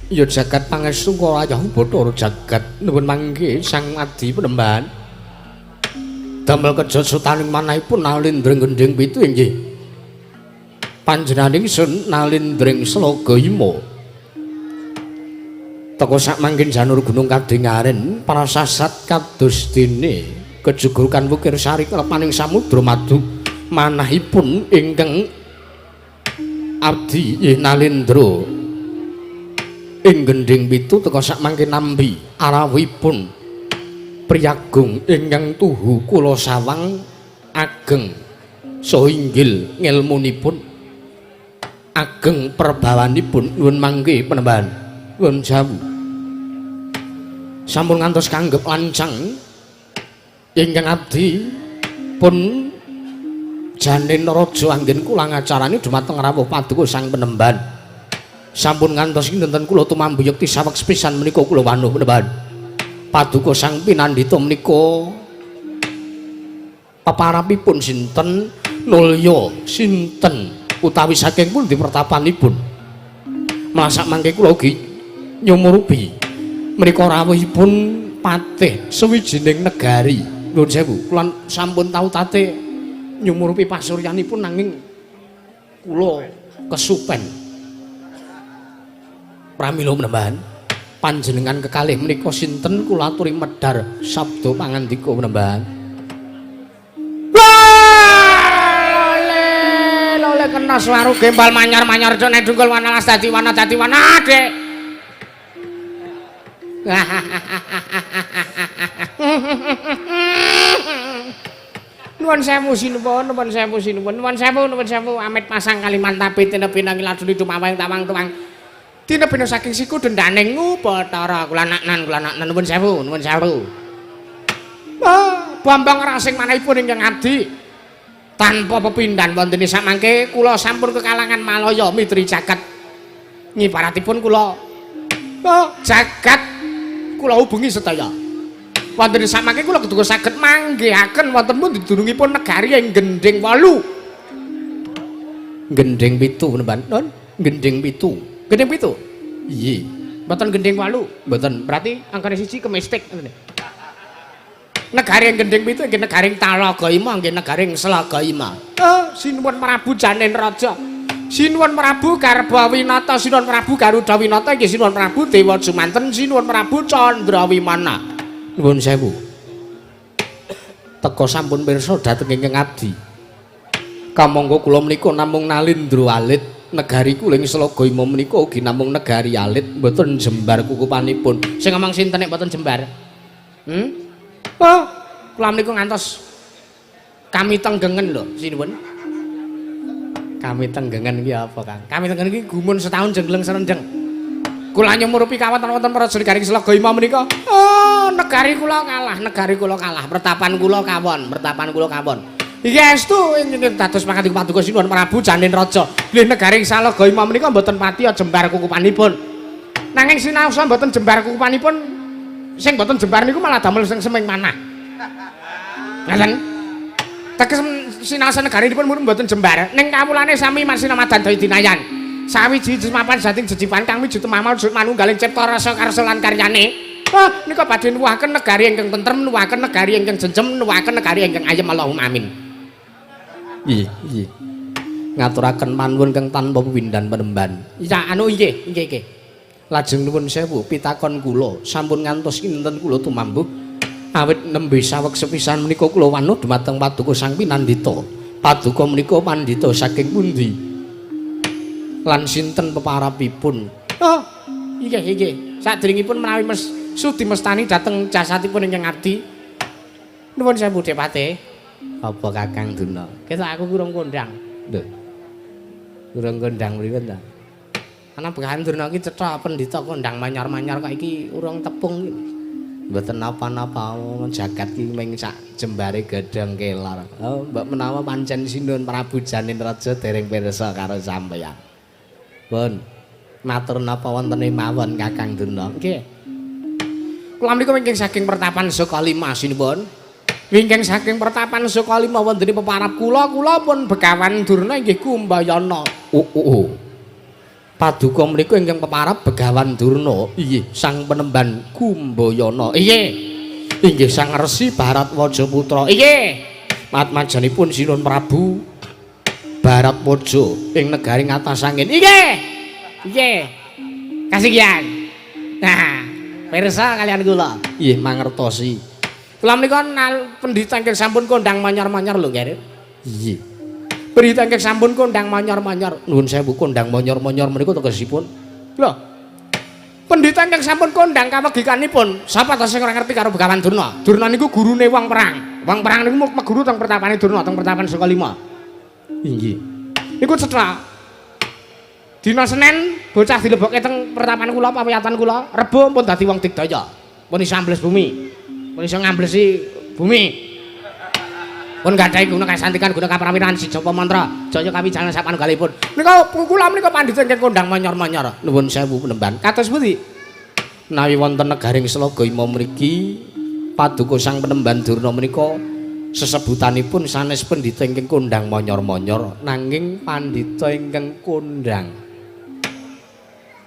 ya jagat pangestu kaya Bathara jagat nuwun mangke Sang Adi Penemban damel kerja sutaning manahipun nalindring gendhing pitu inggih panjenenganing sun nalindring Slaga Ima teka sak mangkin janur gunung kadingaren prasasat kados dene kejugurukan wukir sari kelepaning samudra madu manahipun ingkang abdi nalindra ing gendhing pitu teka sak mangke nampi arawipun priyagung ingkang tuhu kula sawang ageng saha inggil ngelmunipun ageng perbawanipun nuwun mangke penemban nuwun sewu sampun ngantos kanggep lancang ingkang abdi pun janen raja anggen kula ngacarani dumateng rawuh paduka sang penemban sampun ngantos kinten kula tumambu yekti saweg sepisan menika kula wanuh penemban paduka sang pinandhita menika peparapipun sinten nulya sinten utawi saking pundi pertapanipun mlasak mangke kula ugi nyumurupi menika rawuhipun patih sawijining negari nuwun sewu kula sampun tau tate nyumurupi pasuryanipun nanging kula kesupen pramila penemban panjenengan kekalih menika sinten kula aturi medhar sabda pangandika penemban lole lole kena swaru gembal manyar-manyar jone dungkul wana dadi wana dadi wana Dik. Nuwun sewu sinuwun, nuwun sewu sinuwun, nuwun sewu, nuwun sewu amit pasang Kalimantan tinebi nang laduni dumawang tawang tuwang. Tinebina saking siku dendaning Bathara kula naknan kula naknan nuwun sewu, nuwun sewu. Ah, Bambang Rasing manahipun ingkang abdi tanpa pepindhan wonten samangke kula sampun kekalangan Malaya mitri jagat. Ngibaratipun kula oh, jagat kula hubungi sedaya. Wonten samangke kula keduga saged manggihaken wonten pundi dunungipun negari ing Gendhing 8. Gendhing 7 penemban. Non, Gendhing 7. Gendhing 7. Iya. Mboten Gendhing 8. Mboten. Berarti angkane 1 kemistik ngene. Negari ing Gendhing 7 nggih negari Talaga Ima nggih negari Slaga Ima. Oh, sinuwun Prabu Janen Raja. Sinuwun Prabu Garbawinata, sinuwun Prabu Garuda Winata nggih sinuwun Prabu Dewa Jumanten, sinuwun Prabu Candrawimana. Nuwun sewu. Teka sampun pirsa dhateng ingkang abdi. Kamangka kula menika namung nalindra alit, negari kula ing Slaga Ima menika ugi namung negari alit, mboten jembar kukupanipun. Sing ngomong sinten nek mboten jembar? Hmm? Oh, kula menika ngantos kami tenggengen lho, sinuwun. Kami tenggengen iki apa, Kang? Kami tenggengen iki gumun setahun jengleng serendeng. Kula nyumurupi kawonten-wonten praja negari Slaga Ima menika. Oh, negari kula kalah, negari kula kalah, pertapan kula kawon, pertapan kula kawon. Iki estu ingkang dados pangandika paduka Sinuwun Prabu Janin Raja. Bilih negari Salaga Ima menika mboten patiya jembar kukupanipun. Nanging sinaosa mboten jembar kukupanipun, sing mboten jembar niku malah damel sing seming manah. Ngaten. Teges sinaosa negarinipun mboten jembar, ning kawulane sami masinamadan daya dinayan. Sawiji mapan sating jejipan kang wujud mamal wujud manunggaling cipta rasa karsa lan karyane. Wah, nika badhe nuwuhaken negari ingkang tentrem, nuwuhaken negari ingkang jenjem, nuwuhaken negari ingkang ayem. Allahumma amin. Nggih, nggih. Ngaturaken panuwun kang tanpa windan penemban. Iya, anu nggih, nggih, nggih. Lajeng nuwun sewu pitakon kula, sampun ngantos kinten kula tumambuh. Awit nembe saweg sepisan menika kula wanuh dumateng paduka sang pinandita. Paduka menika pandhita saking pundi? Lan sinten peparapipun? Oh, nggih, nggih. Sadèrèngipun menawi mes sudi mestani dhateng jasatipun ingkang abdi. Nuwun sewu Depate. Apa Kakang Durna? Ketok aku kurang kondang. Lho. Kurang kondang pripun ta? Ana Begawan Durna iki cetha pendhita kondang manyar-manyar kok iki urung tepung. Mboten napa-napa jagat iki ming sak jembare gedhong kelar. Oh, mbok menawa pancen Sinuwun Prabu Janin Raja dereng pirsa karo sampeyan. Pun matur napa wontene mawon Kakang Durna. Nggih. Kula menika wingking saking pertapan Sukalima sinuwun. Wingking saking pertapan Sukalima wontene peparap kula, kula pun Begawan Durna inggih Kumbayana. Oh. Paduka menika ingkang peparap Begawan Durna, inggih sang penemban Kumbayana. Inggih. Inggih sang Resi Bharatwaja putra. Inggih. Matmajanipun Sinuwun Prabu Bharatwaja ing negari Ngatasangin. Inggih. Inggih. Kasigian. Nah, pirsa kalian kula. Nggih, mangertosi. Kula menika pendhita ingkang sampun kondang manyor-manyor lho, Nggih. Nggih. Pendhita ingkang sampun kondang manyor-manyor. Nuwun sewu kondang manyor-manyor menika tegesipun. Lho. Pendhita ingkang sampun kondang kawegikanipun, sapa ta sing ora ngerti karo Begawan Durna? Durna niku gurune wong perang. Wong perang niku meguru teng pertapane Durna, teng pertapan Sukalima. Inggih. Niku cetha. Dina Senin bocah dilebokke teng pertapan kula, pawiyatan kula, Rebo pun dadi wong digdaya. Pun iso ambles bumi. Pun iso ngamblesi bumi. Pun gadhahi guna kasantikan, guna kaprawiran sijapa mantra, jaya kawijayan sapanunggalipun. Nika kula menika pandhita ingkang kondang manyor-manyor. Nuwun sewu penemban. Kados pundi? Menawi wonten negaring Slaga Ima mriki paduka sang penemban Durna menika sesebutanipun sanes pendhita ingkang kondang manyor-manyor, nanging pandhita ingkang kondang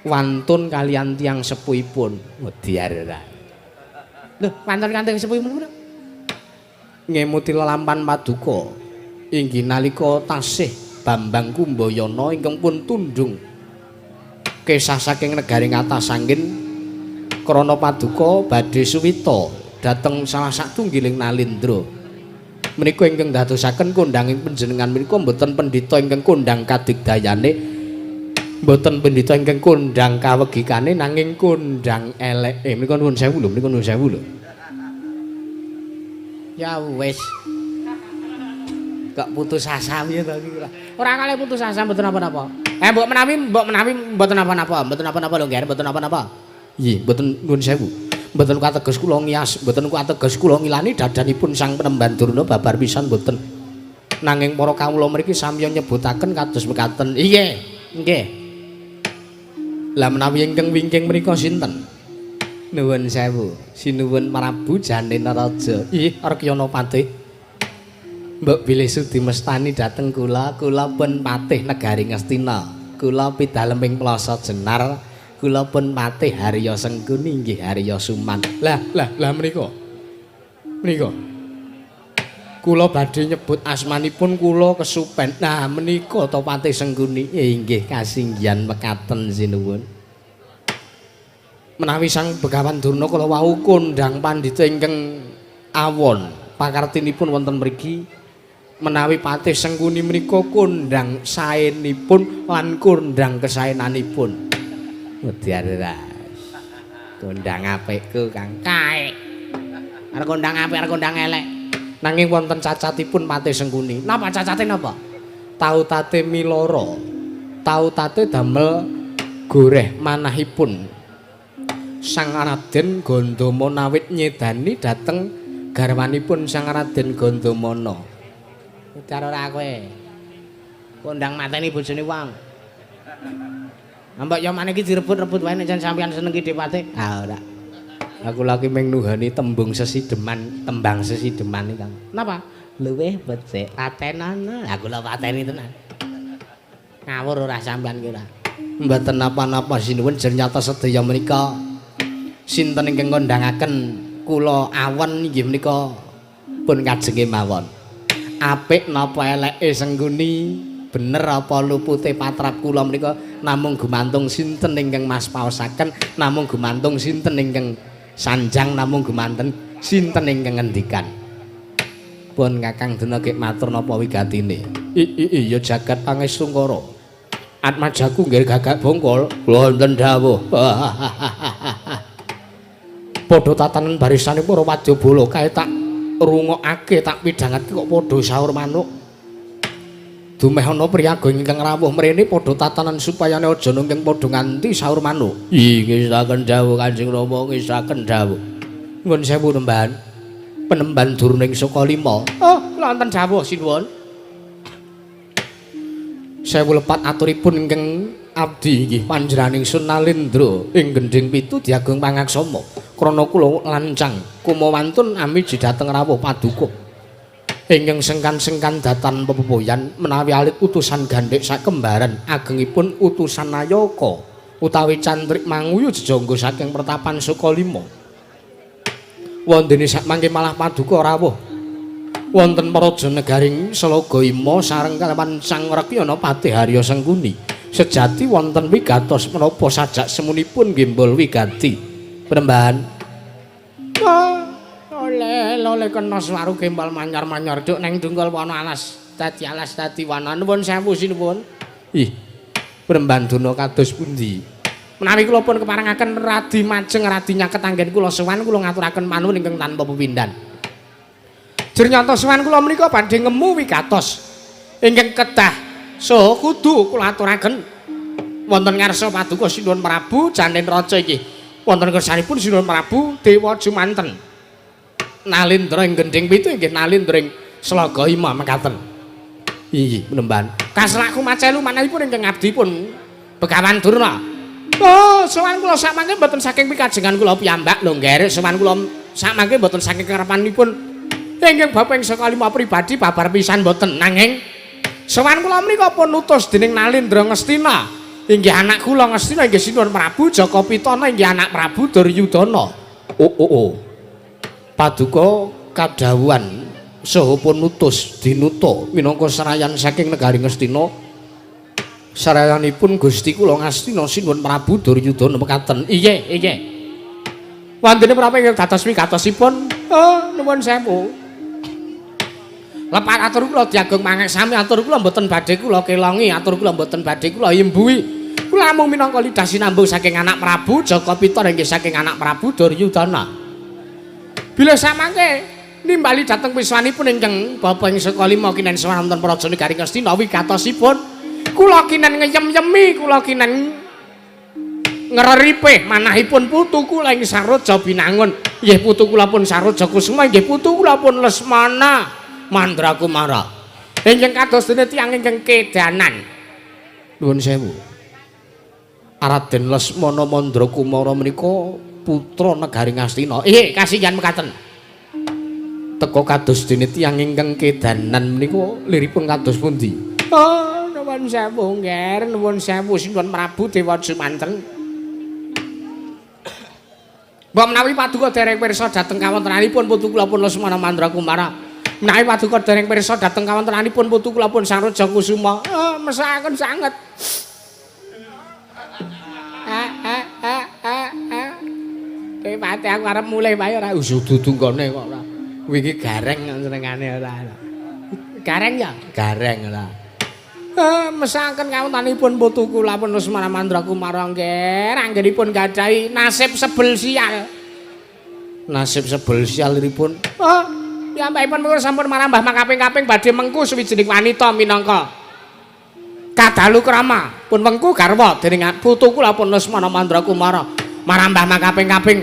wantun kalian tiyang sepuhipun. Wediar ora. Lho, wantun kalian tiyang sepuhipun punapa? Ngemuti lelampan paduka inggih nalika tasih Bambang Kumbayana ingkang pun tundhung kesah saking negari Ngatasangin krana paduka badhe suwita dhateng salah satunggiling nalindra. Menika ingkang dadosaken kondanging panjenengan menika mboten pendhita ingkang kondang kadigdayane, mboten pendhita ingkang kondang kawegikane, nanging kondang eleke. Menika nuwun sewu lho, menika nuwun sewu lho. Ya wis. Kok putus asa piye to iki? Ora kalih putus asa mboten napa-napa. Mbok menawi mboten napa-napa, mboten napa-napa lho, Ngger, mboten napa-napa. Nggih, mboten nuwun sewu. Mboten kateges kula ngiyas, mboten kateges kula ngilani dadanipun sang penemban Durna babar pisan mboten. Nanging para kawula mriki samiya nyebutaken kados mekaten. Nggih, nggih. Lah menawi ingkang wingking menika sinten? Nuwun sewu, sinuwun Prabu Janin Raja. Ih, Arkyana Patih. Mbok bilih sudi mestani dhateng kula, kula pun patih negari Ngastina. Kula pidaleming Plaza Jenar, kula pun patih Harya Sengkuni inggih Harya Suman. Lah, lah, lah menika. Menika. Kula badhe nyebut asmanipun kula kesupen. Nah, menika to Patih Sengkuni. Inggih kasinggihan mekaten sinuwun. Menawi sang Begawan Durna kala wau kondang pandhita ingkang awon pakartinipun wonten mriki, menawi Patih Sengkuni menika kondang saenipun lan kondang kesaenanipun. Wedi. Kondang apikku Kang. Kae. Arep kondang apik arep kondang elek. Nanging wonten cacatipun Patih Sengkuni. Napa cacate napa? Tau tate miloro. Tau tate damel goreh manahipun Sang Raden Gandamana awit nyedani dhateng garwanipun Sang Raden Gandamana. Udar ora kowe. Kondang mateni bojone wong. Mbok ya maneh iki direbut-rebut wae nek jan sampeyan seneng ki Depate. Ah ora. Aku lagi mung nuhani tembung sesideman, tembang sesideman iki, Kang. Napa? Luwih becik patenana. Aku lho pateni tenan. Ngawur ora sampeyan ki ora. Mboten napa-napa sinuwun nyata sedaya menika sinten ingkang ngondhangaken kula awen inggih menika pun kajenge mawon. Apik napa eleke Sengkuni, bener apa lupute patrap kula menika namung gumantung sinten ingkang mas paosaken, namung gumantung sinten ingkang sanjang, namung gumanten sinten ingkang ngendikan. Pun Kakang Dena gek matur napa wigatine? Iya jagat pangestungkara. Atmajaku nggih gagak bongkol. Kula wonten dawuh. Padha tatanan barisane para wadyabala kae tak rungokake, tak pidhangatke kok padha saur manuk. Dumeh ana priyaga ingkang rawuh mrene padha tatanan supayane aja nungking padha nganti saur manuk. Nggih dawuh Kanjeng Rama, ngesaken dawuh. Nuwun sewu nembahan. Penemban Durning Sukalima. Oh, kula wonten dawuh sinuwun. Sewu lepat aturipun ingkang abdi inggih panjenenganing Sun Nalendra ing gendhing pitu diagung pangaksama. Krana kula lancang kumawantun amiji dhateng rawuh paduka. Ingkang sengkan-sengkan datan pepepoyan menawi alit utusan gandhek sakembaran agengipun utusan Nayaka utawi cantrik manguyu jejangga saking pertapan Sukalima. Wondene sakmangke malah paduka rawuh wonten praja negaring Selaga Ima sareng kalawan Sang Rekyana Patih Harya Sengkuni. Sejati wonten wigatos menapa sajak semunipun gembol wigati. Penembahan. Oleh oleh kena swaru gembol manyar-manyar duk neng dungkul wana alas dadi alas dadi wana. Nuwun sewu sinuwun. Ih, Penembahan Duna kados pundi? Menawi kula pun keparengaken radi majeng radi nyaket anggen kula sowan kula ngaturaken panuwun ingkang tanpa pepindhan. Jernyata sowan kula menika badhe ngemu wigatos ingkang kedah saha kudu kula aturaken wonten ngarsa paduka Sinuwun Prabu Janen Raja inggih. Wonten kersanipun Sinuwun Prabu Dewa Jumanten. Nalendra ing gendhing pitu inggih nalendra ing Slaga Ima mekaten. Inggih penembahan. Kaslaku macelu manahipun ingkang abdi pun Begawan Durna. Oh, sowan kula sakmangke mboten saking pikajengan kula piyambak lho nggih. Sowan kula sakmangke mboten saking karepanipun ingkang bapa ing Sukalima pribadi babar pisan mboten. Nanging sowan kula menika pun utus dening Nalendra Ngastina. Inggih anak kula Ngastina inggih Sinuwun Prabu Jaka Pitana inggih anak Prabu Duryudana. Oh oh oh. Paduka kadhawuhan saha pun utus dinuta minangka serayan saking negari Ngastina. Sarayanipun Gusti kula Ngastina Sinuwun Prabu Duryudana mekaten. Iya, iya. Wondene menapa ingkang dados wigatosipun? Oh, nuwun sewu. Lepat atur kula diagung mangeksami atur kula mboten badhe kula kelongi, atur kula mboten badhe kula imbuhi. Kula namung minangka lidah sinambung saking anak Prabu Jaka Pitana inggih saking anak Prabu Duryudana. Bila samangke nimbali dhateng wiswanipun ingkang bapa ing Sukalima kinen sowan wonten praja negari Ngastina wigatosipun kula kinen ngeyem-yemi, kula kinen ngreripih manahipun putu kula ing Saroja Binangun. Nggih putu kula pun Saroja Kusuma, nggih putu kula pun Lesmana Mandrakumara. Ingkang kados dene tiyang ingkang kedanan. Nuwun sewu. Raden Lesmana Mandrakumara menika putra negari Ngastina. Nggih, kasihan mekaten. Teka kados dene tiyang ingkang kedanan menika liripun kados pundi? Oh, nuwun sewu nggih, nuwun sewu Sinuwun Prabu Dewa Jumanten. Mbok menawi paduka dereng pirsa dhateng kawontenanipun putu kula pun Lesmana Mandrakumara. Menawi paduka dereng pirsa dhateng kawontenanipun putu kula pun Saroja Kusuma. Oh, mesakaken sanget. Depate aku arep mulih wae ora dudu nggone kok ora. Wingi gareng senengane ora. Gareng ya? Gareng ora. Mesaken kawontenanipun putu kula pun Lesmana Mandrakumara nggih, anggenipun gadhahi nasib sebel sial. Nasib sebel sialipun. Oh, piyambakipun menika sampun marambah makaping-kaping badhe mengku suwijining wanita minangka kadalu krama pun wengku garwa dening putu kula pun Lesmana Mandrakumara marambah makaping-kaping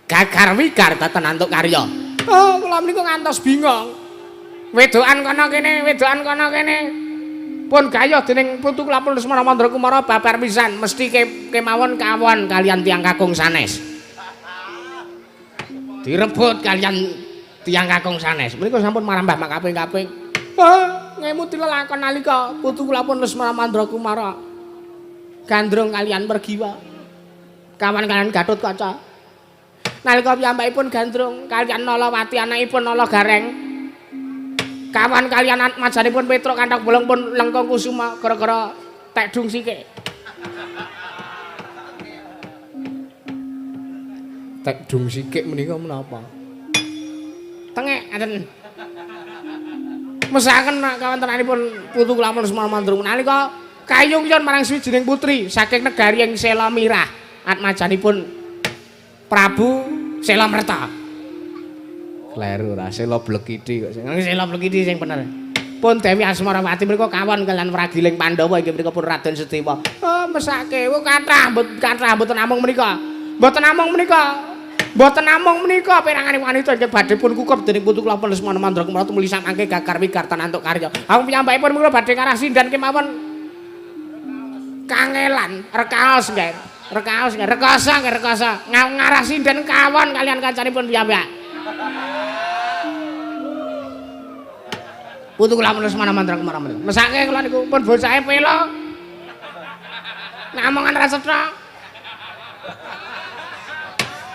gagar wigar dhateng antuk karya. Oh, kula menika ngantos bingung. Wedokan kono kene, wedokan kono kene. Pun gayuh dening putu kula pun Lesmana Mandra Kumara babar pisan, mesti kemawon kawon kalian tiyang kakung sanes. Direbut kalian tiyang kakung sanes. Menika sampun marambah makaping-kaping. Ah, ngemuti lelakon nalika putu kula pun Lesmana Mandra Kumara gandrung kalian Pergiwa. Kawan kalian Gatotkaca. Nalika piyambakipun gandrung kalian Nalawati anakipun Nala Gareng. Kawan kalian atmajanipun Petruk kanthok bolong pun Lengkung Kusuma gara-gara tekdung sikik. Tekdung sikik menika menapa? Tengek ngaten. Mesaken kawontenanipun putu kula Lesmana Mandra nalika kayung yon marang swijining putri saking negari ing Sela Mirah atmajanipun Prabu Sela Merta. Kleru ora Sela Blekiti kok sing Sela Blekiti sing bener. Pun Dewi Asmarawati mriku kawon kalian Pragiling Pandhawa inggih mriku pun Raden Sedewa. Oh mesake wo kathah kathah mboten namung menika. Mboten namung menika. Mboten namung menika perangane wanita ingkang badhe pun kukup dening putu kula pun Lesmana Mandra Kumara tumuli samangke gagar wigartan antuk karya. Awong piyambakipun menika badhe ngarah sindan kemawon kangelan rekaos nggih. Rekaos nggih, rekoso nggih rekoso. Ngarah sinden kawon kalian kancanipun piyambak. Putu kula Lesmana Mandra Kumara menika. Mesake kula niku pun bocahe pelo. Namongan ra cetha.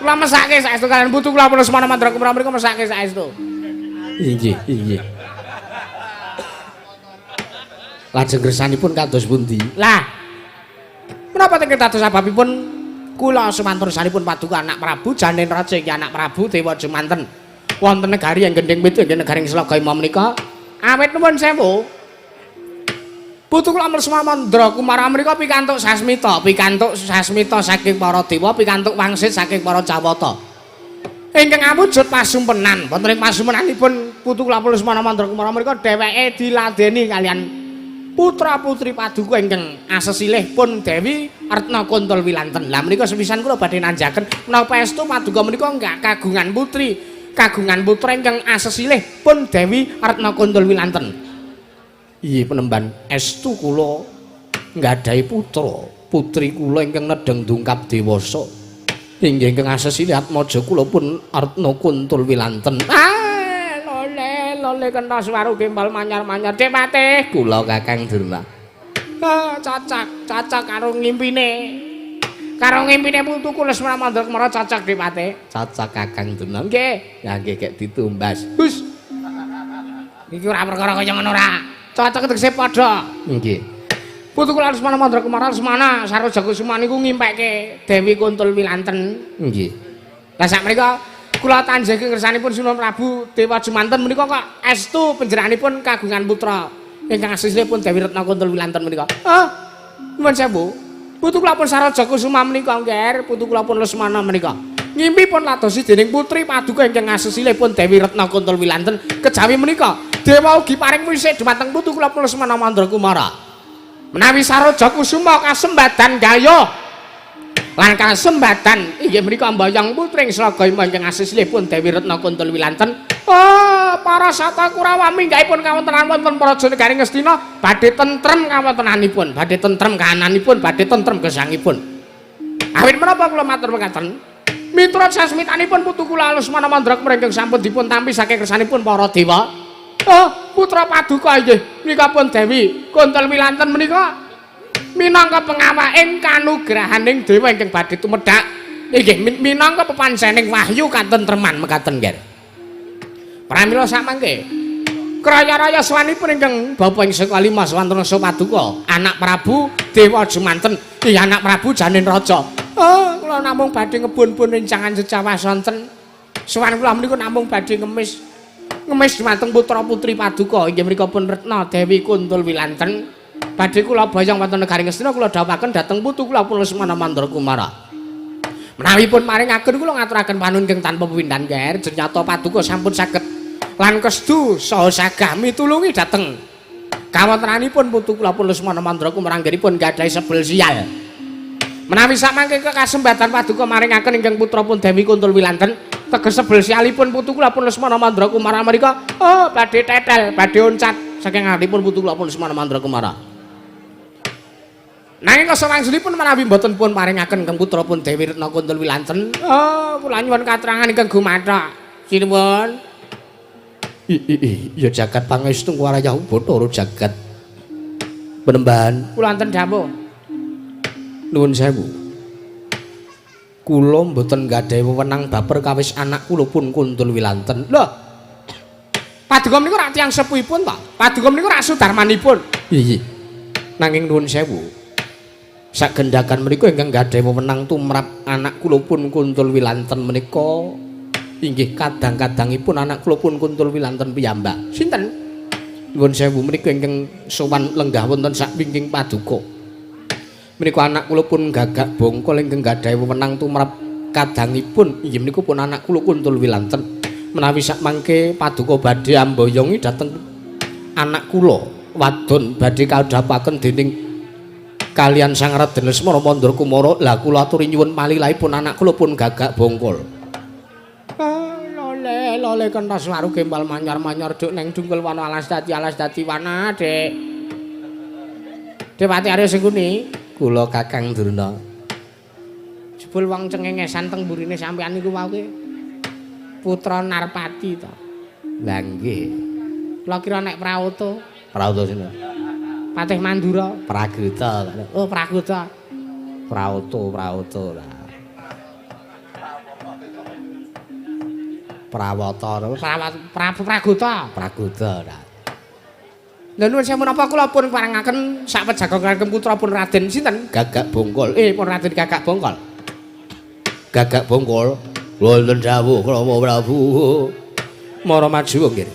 Kula mesake saestu kalian putu kula Lesmana Mandra Kumara menika mesake saestu. Inggih, inggih. Lajeng kersanipun kados pundi? Lah. Menapa teng dados sababipun kula sumantur sanipun paduka anak Prabu Janen Raja iki anak Prabu Dewa Jumanten wonten negari ing Gending Pitu ing negari Slaga Ima menika awit nuwun sewu. Putu kula Lesmana Mandra Kumara menika pikantuk sasmita, pikantuk sasmita saking para dewa, pikantuk wangsit saking para Jawata. Ingkang awujud pasumpenan, wonten ing pasumpenanipun putu kula Lesmana Mandra Kumara menika dheweke diladeni kalian putra-putri paduka ingkang asesilih pun Dewi Retna Kuntul Wilanten. Lah menika sepisan kula badhe nanjaken menapa estu paduka menika enggak kagungan putri, kagungan putra ingkang asesilih pun Dewi Retna Kuntul Wilanten. Iya penemban estu kula nggadahi putra, putri kula ingkang nedheng dungkap dewasa. Inggih ingkang asesilih atmaja kula pun Retna Kuntul Wilanten. Ah, lole lole kena suwaru gembal manyar-manyar. Dik Patih kula Kakang Durna. Ah, cocok, cocok karo ngimpine. Karo ngimpine putuku Lesmana Mandra Kumara cocok Dik Patih. Cocok Kakang Durna. Nggih. Ya nggih kek ditumbas. Hus. Iki ora perkara kaya ngono ora. Cocok tegese padha. Nggih. Putu kula Lesmana Mandra Kumara Lesmana Saroja Kusuma niku ngimpekke Dewi Kuntul Wilanten. Nggih. Lah sak menika kula tanjeki ngersanipun Sunan Prabu Dewa Jumanten menika kok estu panjenenganipun kagungan putra ingkang asilipun Dewi Retna Kuntul Wilanten menika. Ah, nuwun sewu. Putu kula pun Saroja Kusuma menika nggih, putu kula pun Lesmana menika. Ngimpi pun ladosi dening putri paduka ingkang asilipun Dewi Retna Kuntul Wilanten kejawi menika dewa ugi paring wisik dumateng putu kula pun Lesmana Mandra Kumara. Menawi Saroja Kusuma kasembadan gayuh lan kasembadan inggih menika mboyong putri ing Slaga Ima ingkang asilipun Dewi Retna Kuntul Wilanten. Oh, para sata Kurawa minggahipun kawontenan wonten Praja Negari Ngastina badhe tentrem kawontenanipun, badhe tentrem kahananipun, badhe tentrem gesangipun. Awit menapa kula matur mekaten? Miturut sasmitanipun putu kula Lesmana Mandra Kumara ingkang sampun dipun tampi saking kersanipun para dewa. Oh, putra paduka inggih menika pun Dewi Kuntul Wilanten menika minangka pengawaking kanugrahaning dewa ingkang badhe tumedhak inggih minangka pepancening wahyu katentreman mekaten nggih. Pramila samangke kraya-raya swanipun ingkang bapa ing seka lima swantenasa paduka anak Prabu Dewa Jumanten inggih anak Prabu Janen Raja. Oh, kula namung badhe ngebun-bun rencangan secawa sonten. Sowan kula menika namung badhe ngemis ngemis dumateng putra-putri paduka inggih menika pun Retna Dewi Kuntul Wilanten. Badhe kula boyong wonten negari Ngastina kula dhawuhaken dhateng putu kula pun Lesmana Mandra Kumara. Menawi pun maringaken kula ngaturaken panuwun ingkang tanpa pepindhan ger nyata paduka sampun saged lan kestu saha sagah mitulungi dhateng kawontenanipun putu kula pun Lesmana Mandra Kumara anggenipun gadhahi sebel sial. Menawi samangke kekasembatan paduka maringaken ingkang putra pun Dewi Kuntul Wilanten Teges sebel sialipun putu kula pun Lesmana Mandra Kumara mrika. Oh, badhe tetel, badhe oncat saking ngarepipun putu kula pun Lesmana Mandra Kumara. Nanging kasa wangsulipun menawi mboten pun paringaken keng putra pun Dewi Retna Kuntul Wilanten. Oh, kula nyuwun katrangan ingkang gumathok. Sinuwun. Ya jagat pangestu warayah Bathara jagat. Penembahan kula wonten dawuh. Nuwun sewu. Kula mboten gadhahi wewenang baper kawis anak kula pun Kuntul Wilanten. Lho. Paduka menika rak tiyang sepuhipun ta? Paduka menika rak sudarmanipun. Iya. Nanging nuwun sewu. Sagendhagan menika ingkang gadhahi wewenang tumrap anak kula pun Kuntul Wilanten menika inggih kadang-kadangipun anak kula pun Kuntul Wilanten piyambak. Sinten? Nuwun sewu menika ingkang sowan lenggah wonten sak wingking paduka. Menika anak kula pun Gagak Bongkol ingkang gadhahi wewenang tumrap kadangipun inggih menika pun anak kula Kuntul Wilanten. Menawi sak mangke paduka badhe amboyongi dhateng anak kula wadon badhe kaudhapaken dening kalian Sang Raden Lesmana Mandra Kumara. Lah kula aturi nyuwun palilahipun anak kula pun Gagak Bongkol. Lole lole kentas waru gembal manyar-manyar duk neng dungkul wana alas dadi wana Dik. Depati Arya Sengkuni kula Kakang Durna. Jebul wong cengengesan teng mburine sampean niku wau ki putra Narpati to. Lah nggih. Kula kira nek Prawoto. Prawoto sinten? Patih Mandura. Praguta. Oh, Praguta. Prawoto, Prawoto lah. Prawata, Praguta. Praguta lah. Lha nuwun sewu menapa kula pun parengaken sak pejaga kagem putra pun Raden sinten? Gagak Bongkol. Pun Raden Gagak Bongkol. Gagak Bongkol. Wonten dawuh Rama Prabu. Mara maju nggih.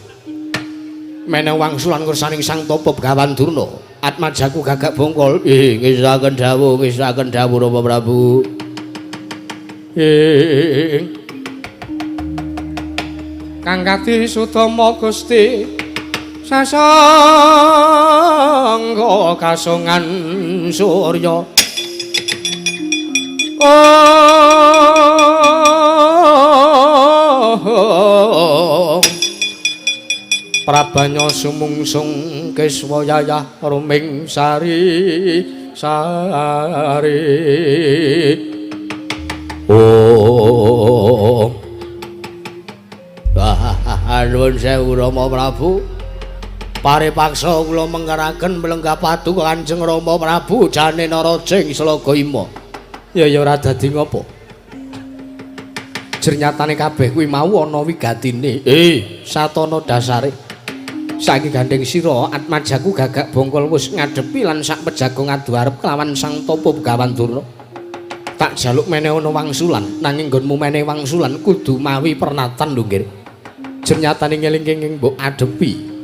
Menehi wangsulan kersaning Sang Tapa Begawan Durna. Atmajaku Gagak Bongkol. Ngesaken dawuh, ngesaken dawuh Rama Prabu. Kang Kadi Sudama Gusti sasangga kasongan surya. Oh, Prabanya sumungsung keswa yayah ruming sari sari. Oh, nuwun sewu Rama Prabu. Paripaksa kula mengkaraken mlenggah paduka Kanjeng Rama Prabu jane Naraja ing Slaga Ima. Ya ya ora dadi ngopo. Jernyatane kabeh kuwi mau ana wigatine. Satana dasare. Saiki gandeng sira atmajaku Gagak Bongkol wis ngadepi lan sak pejago ngadu arep kelawan Sang Tapa Begawan Durna. Tak jaluk menehi ana wangsulan, nanging nggonmu menehi wangsulan kudu mawi pernatan lho nggih. Jernyatane ngelingke ing mbok adepi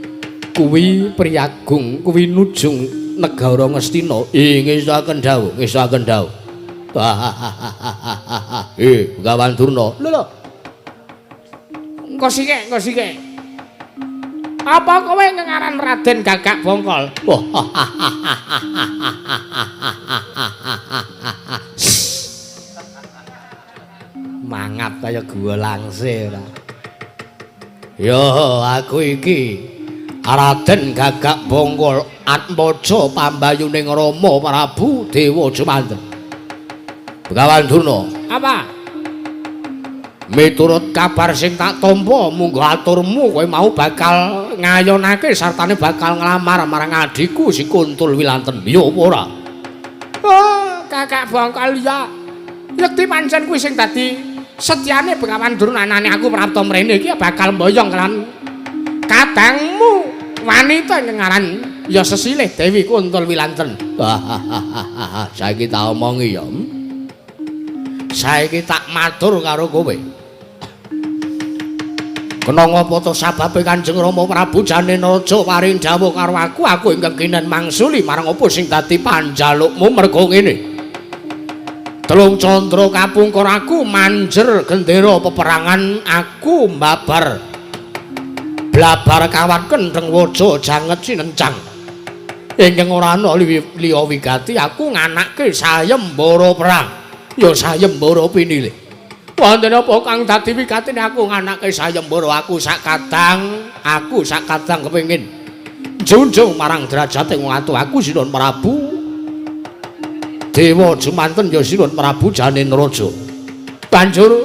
kuwi priyagung, kuwi nujung negara Ngastina. Ngesaken dawuh, ngesaken dawuh. Begawan Durna. Lho lho. Engko sike, engko sike. Apa kowe ngengaran Raden Gagak Bongkol? Mangap kaya gua langsir. Yo, aku iki Raden Gagak Bongkol Atmaja pambayuning Rama Prabu Dewa Jumantri. Begawan Durna. Apa? Miturut kabar sing tak tampa munggo aturmu kowe mau bakal ngayonake sartane bakal nglamar marang adhiku si Kuntul Wilanten. Ya apa ora? Oh, Gagak Bongkol ya. Yekti pancen kuwi sing dadi setyane Begawan Durna anane aku prapta mrene iki bakal mboyong kelan kadangmu wanita ingkang aran ya sesilih Dewi Kuntul Wilanten. Saiki tak omongi ya. Saiki tak matur karo kowe. Kena ngapa to sababe Kanjeng Rama Prabu jane Naraja paring dawuh karo aku, aku ingkang kinen mangsuli marang apa sing dadi panjalukmu merga ngene. Telung candra kapungkur aku manjer gendera peperangan aku mbabar blabar kawat kendheng waja janget sinencang. Ingkang ora ana liya wigati aku nganake sayembara perang. Ya sayembara pinilih. Wonten apa kang dadi wigatine aku nganake sayembara aku sak kadang kepengin njunjung marang derajate wong atuh aku Sinuwun Prabu. Dewa jumanten ya Sinuwun Prabu Janen Raja. Banjur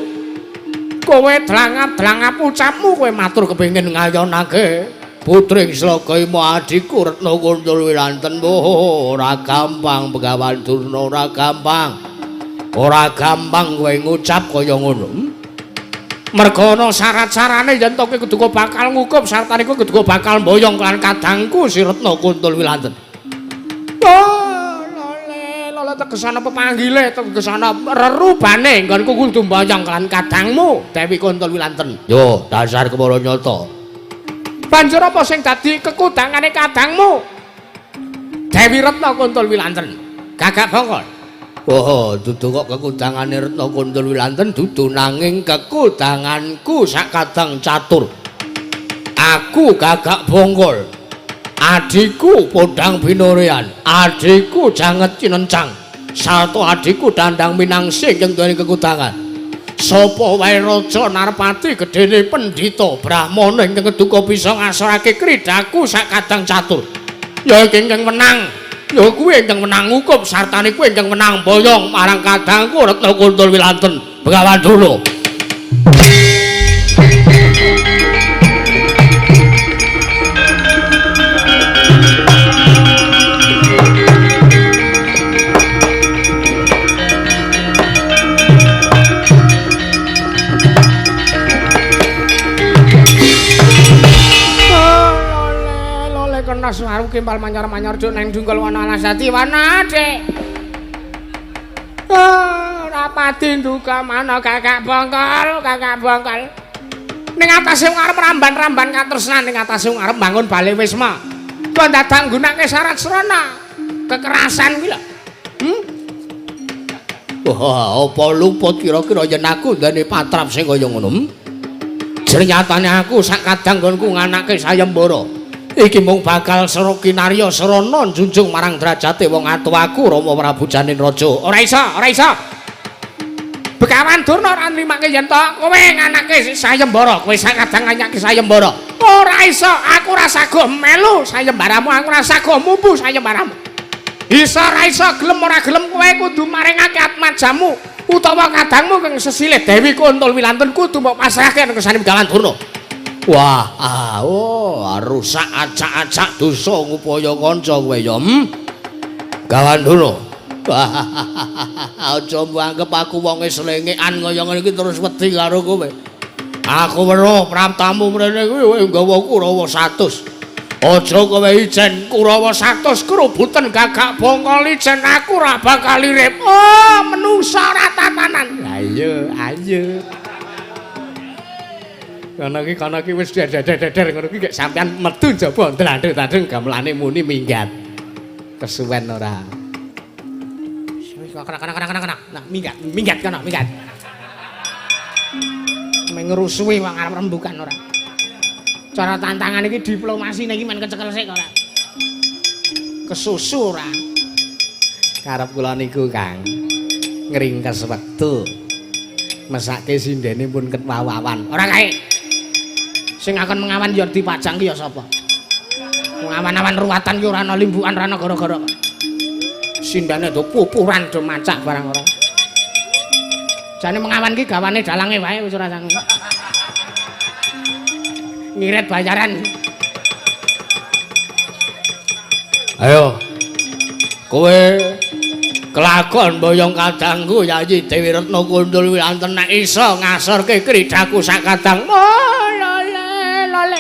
kowe dlangap-dlangap ucapmu kowe matur kepengin ngayonake putring Slagaima adhiku Retna Kuntul Wilanten. Oh, ora gampang Begawan Durna, ora gampang. Ora gampang kowe ngucap kaya ngono. Merga ana syarat-syarane yen to kowe kudu bakal ngukup sartane kowe kudu bakal mboyong lan kadangku si Retna Kuntul Wilanten. Oh, lole, lole tegesana pepanggile, tegesana rerubane nggonku kudu mboyong lan kadangmu Dewi Kuntul Wilanten. Yo, dasar kepara nyata. Banjur apa sing dadi kekudangane kadangmu? Dewi Retna Kuntul Wilanten. Gagak bongkol. Oh, dudu kok kekudangane Retna Kuntul Wilanten dudu nanging kekudanganku sak kadang catur. Aku gagak bongkol. Adhiku Podang Binorean, adhiku Janget Cinencang, sarta adhiku Dandang Minangsih ing duweni kekudangan. Sapa wae raja Narpati gedene pendhita brahmana ingkang keduka bisa ngasorake kridhaku sak kadang catur. Ya iki ingkang menang. Ya kuwi ingkang menang ngukup sartane kuwi ingkang menang boyong marang kadangku Retna Kuntul Wilanten Begawan Durna. Suwaru kempal manyar-manyar juk neng dungkul wana alas dadi wana Dik. Oh, ora pati nduka mana kakak bongkol, kakak bongkol. Ning atase wong arep ramban-ramban katresnan ning atase wong arep bangun bale wisma. Kok dadak nggunakake syarat srana kekerasan kuwi lho. Wah, apa luput kira-kira yen aku ndene patrap sing kaya ngono? Jernyatane aku sak kadang nggonku nganake sayembara. Iki mung bakal sero kinarya srana njunjung marang derajate wong atuh aku Rama Prabu Janin Raja. Ora iso, ora iso. Begawan Durna ora nrimake yen to kowe nganake sayembara, kowe sak kadang nganyake sayembara. Ora iso, aku ora saguh melu sayembaramu, aku ora saguh mumpu sayembaramu. Iso ora iso, gelem ora gelem kowe kudu maringake atmajamu utawa kadangmu kang sesilih Dewi Kuntul Wilanten kudu mbok pasrahke nang kersane Begawan Durna. Wah, oh, rusak acak-acak dosa ngupaya kanca kowe ya. Gawan Durna. Aja mbok anggep aku wonge slengekan kaya ngene iki terus wedi karo kowe. Aku weruh praptamu mrene kuwi nggawa Kurawa 100. Aja kowe ijen Kurawa 100 krubuten gagak bongkol ijen aku ora bakal irip. Oh, menungsa ora tatanan. Ayo, ayo. Kono iki wis deder-deder ngono iki gek sampean metu njaba ndlandheng-ndlandheng gamelane muni minggat. Kesuwen ora. Wis kena. Nah, minggat, minggat kono, minggat. Mengrusuhi wong arep rembukan ora. Cara tantangan iki diplomasine iki men kecekel sik ora. Kesusu ora. Karep kula niku, Kang. Ngringkes wektu. Mesake sindene pun ketwawawan. Ora kae. Sing akan mengawan ya dipajang ki ya sapa? Wong awan-awan ruwatan ki ora ana limbukan, ora ana gara-gara. Sindane do pupuran do macak barang ora. Jane mengawan ki gawane dalange wae wis ora sang. Ngiret bayaran. Ayo. Kowe kelakon boyong kadangku Yayi Dewi Retna Kuntul Wilanten nek iso ngasorke kridhaku sak kadang. Oh, lole, lole.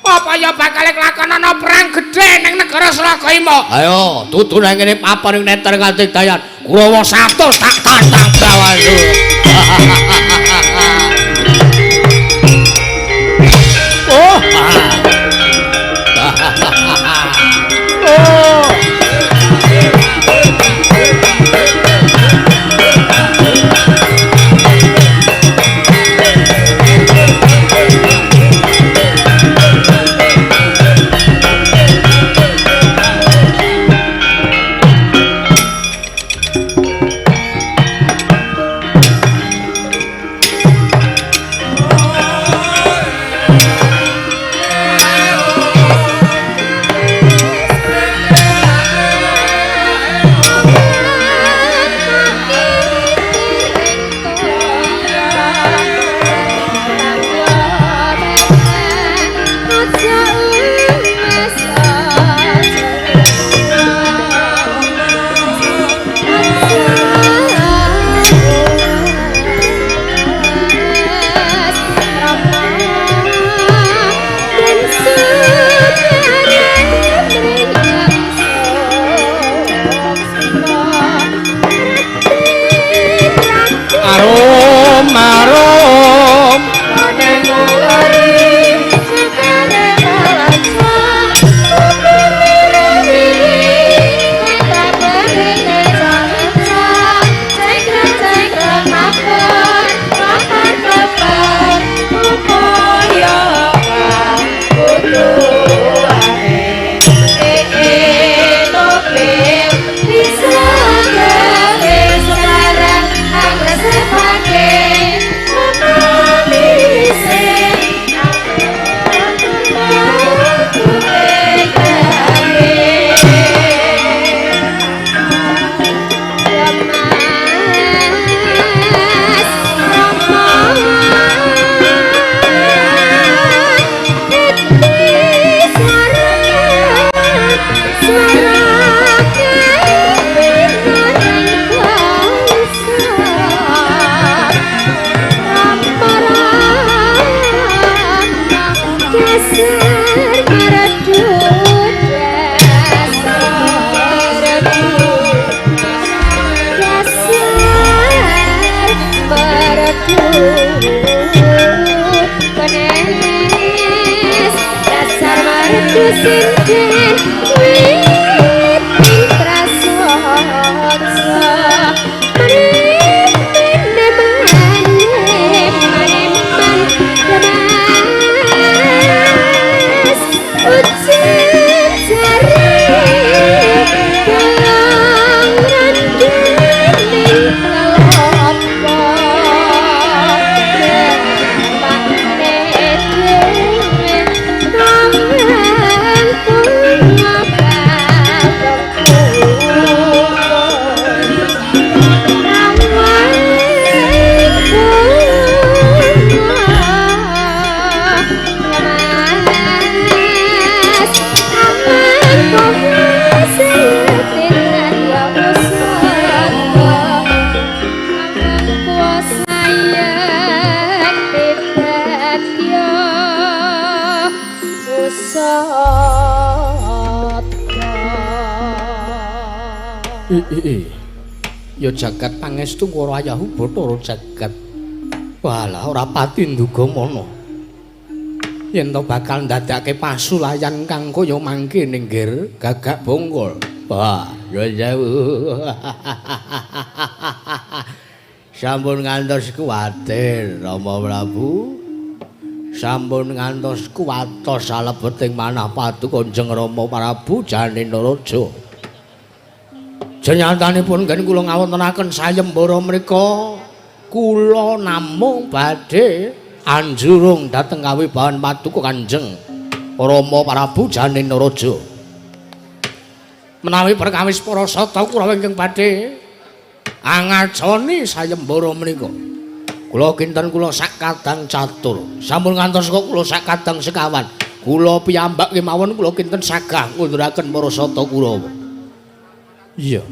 Apa ya bakal kelakon ana perang gedhe ning negara Slagaima? Ayo, dudu nang kene papan ing neter nganti dayan. Kurawa 100 tak tantang Brawandu. Oh. Oh. Penes dasar merdu sinden wit ing prasaja manem-manem ucit jare bolong randhening kelopo pakne dhewe kang bunga Ya jagat pangestu karo ayahu Bathara jagat. Walah ora pati nduga mana. Yen to bakal ndadekake pasulayan kang kaya mangke ninggir Gagak Bongkol. Wah, ya jauh. Sampun ngantos kuwatir Rama Prabu. Sampun ngantos kuwatos salebeting manah paduka Kanjeng Rama Prabu Janena Raja. Jenyatanipun nggen kula ngawontenaken sayembara mriku kula namung badhe anjurung dhateng kawibawan paduka Kanjeng Rama Prabu Janena Raja. Menawi perkawis para sata Kurawa ingkang badhe angacani sayembara menika kula kinten kula sak kadang catur sampun ngantos kok kula sak kadang sekawan kula piyambak kemawon kula kinten sagah ngunduraken para sata Kurawa. Iya.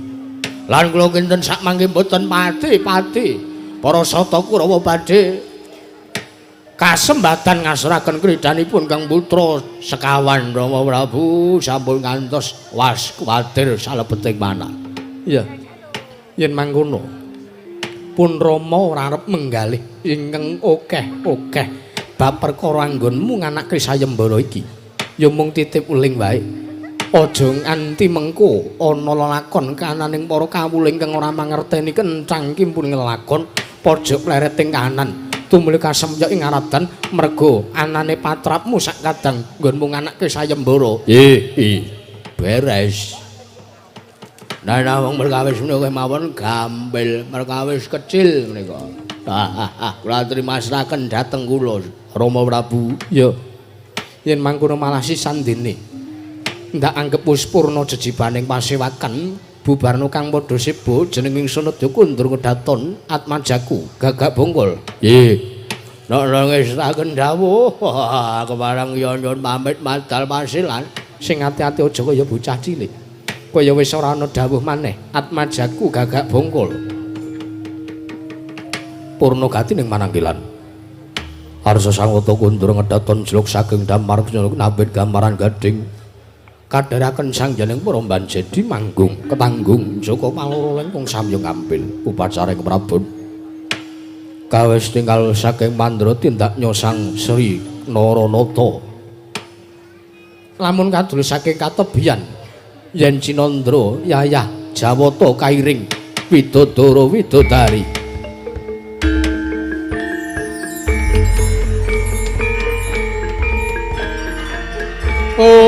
Lan kula kinten sak mangke mboten pati-pati para sata Kurawa badhe kasembatan ngasraken kridanipun Kang Putra sekawan Rama Prabu sampun ngantos was kuwatir salebeting manah. Iya. Yen mangkono pun Rama ora arep menggalih ingkang akeh-akeh bab perkara anggonmu nganake sayembara iki. Ya mung titip uling wae. Aja nganti mengko ana lelakon kananing para kawula ingkang ora mangerteni kencang kimpun nglakon pojok plereting kanan tumuli kasemyok ing aradan merga anane patrapmu sak kadang nggonmu nganake sayembara. Nggih, beres. Nah, wong perkawis menika kemawon gampil perkawis kecil menika. Kula trimasraken dhateng kula Rama Prabu. Ya. Yen mangkono malah sisan dene. Ndak anggep wis purna jejibaning pasewakan bubarno kang padha seba jeneng ingsun Nedya kundur ngedaton atmajaku Gagak Bongkol. Nggih. Nek ngesaken dawuh kepareng nyuwun pamit madal pasilan sing ati-ati aja kaya bocah cilik. Kaya wis ora ana dawuh maneh atmajaku Gagak Bongkol. Purna gati ning mananggilan. Arsa sangwata kundur ngedaton jeluk saking damar nambit gambaran gading. Kadharaken sang jening para mbanjedi manggung ketanggung Joko Paloro lengkung samya ngampil upacara ing Prabon. Kawis tinggal saking mandra tindak nyosang Sri Naranata. Lamun kadul saking katebian yen Cinandra yayah Jawata kairing widodara widodari. Oh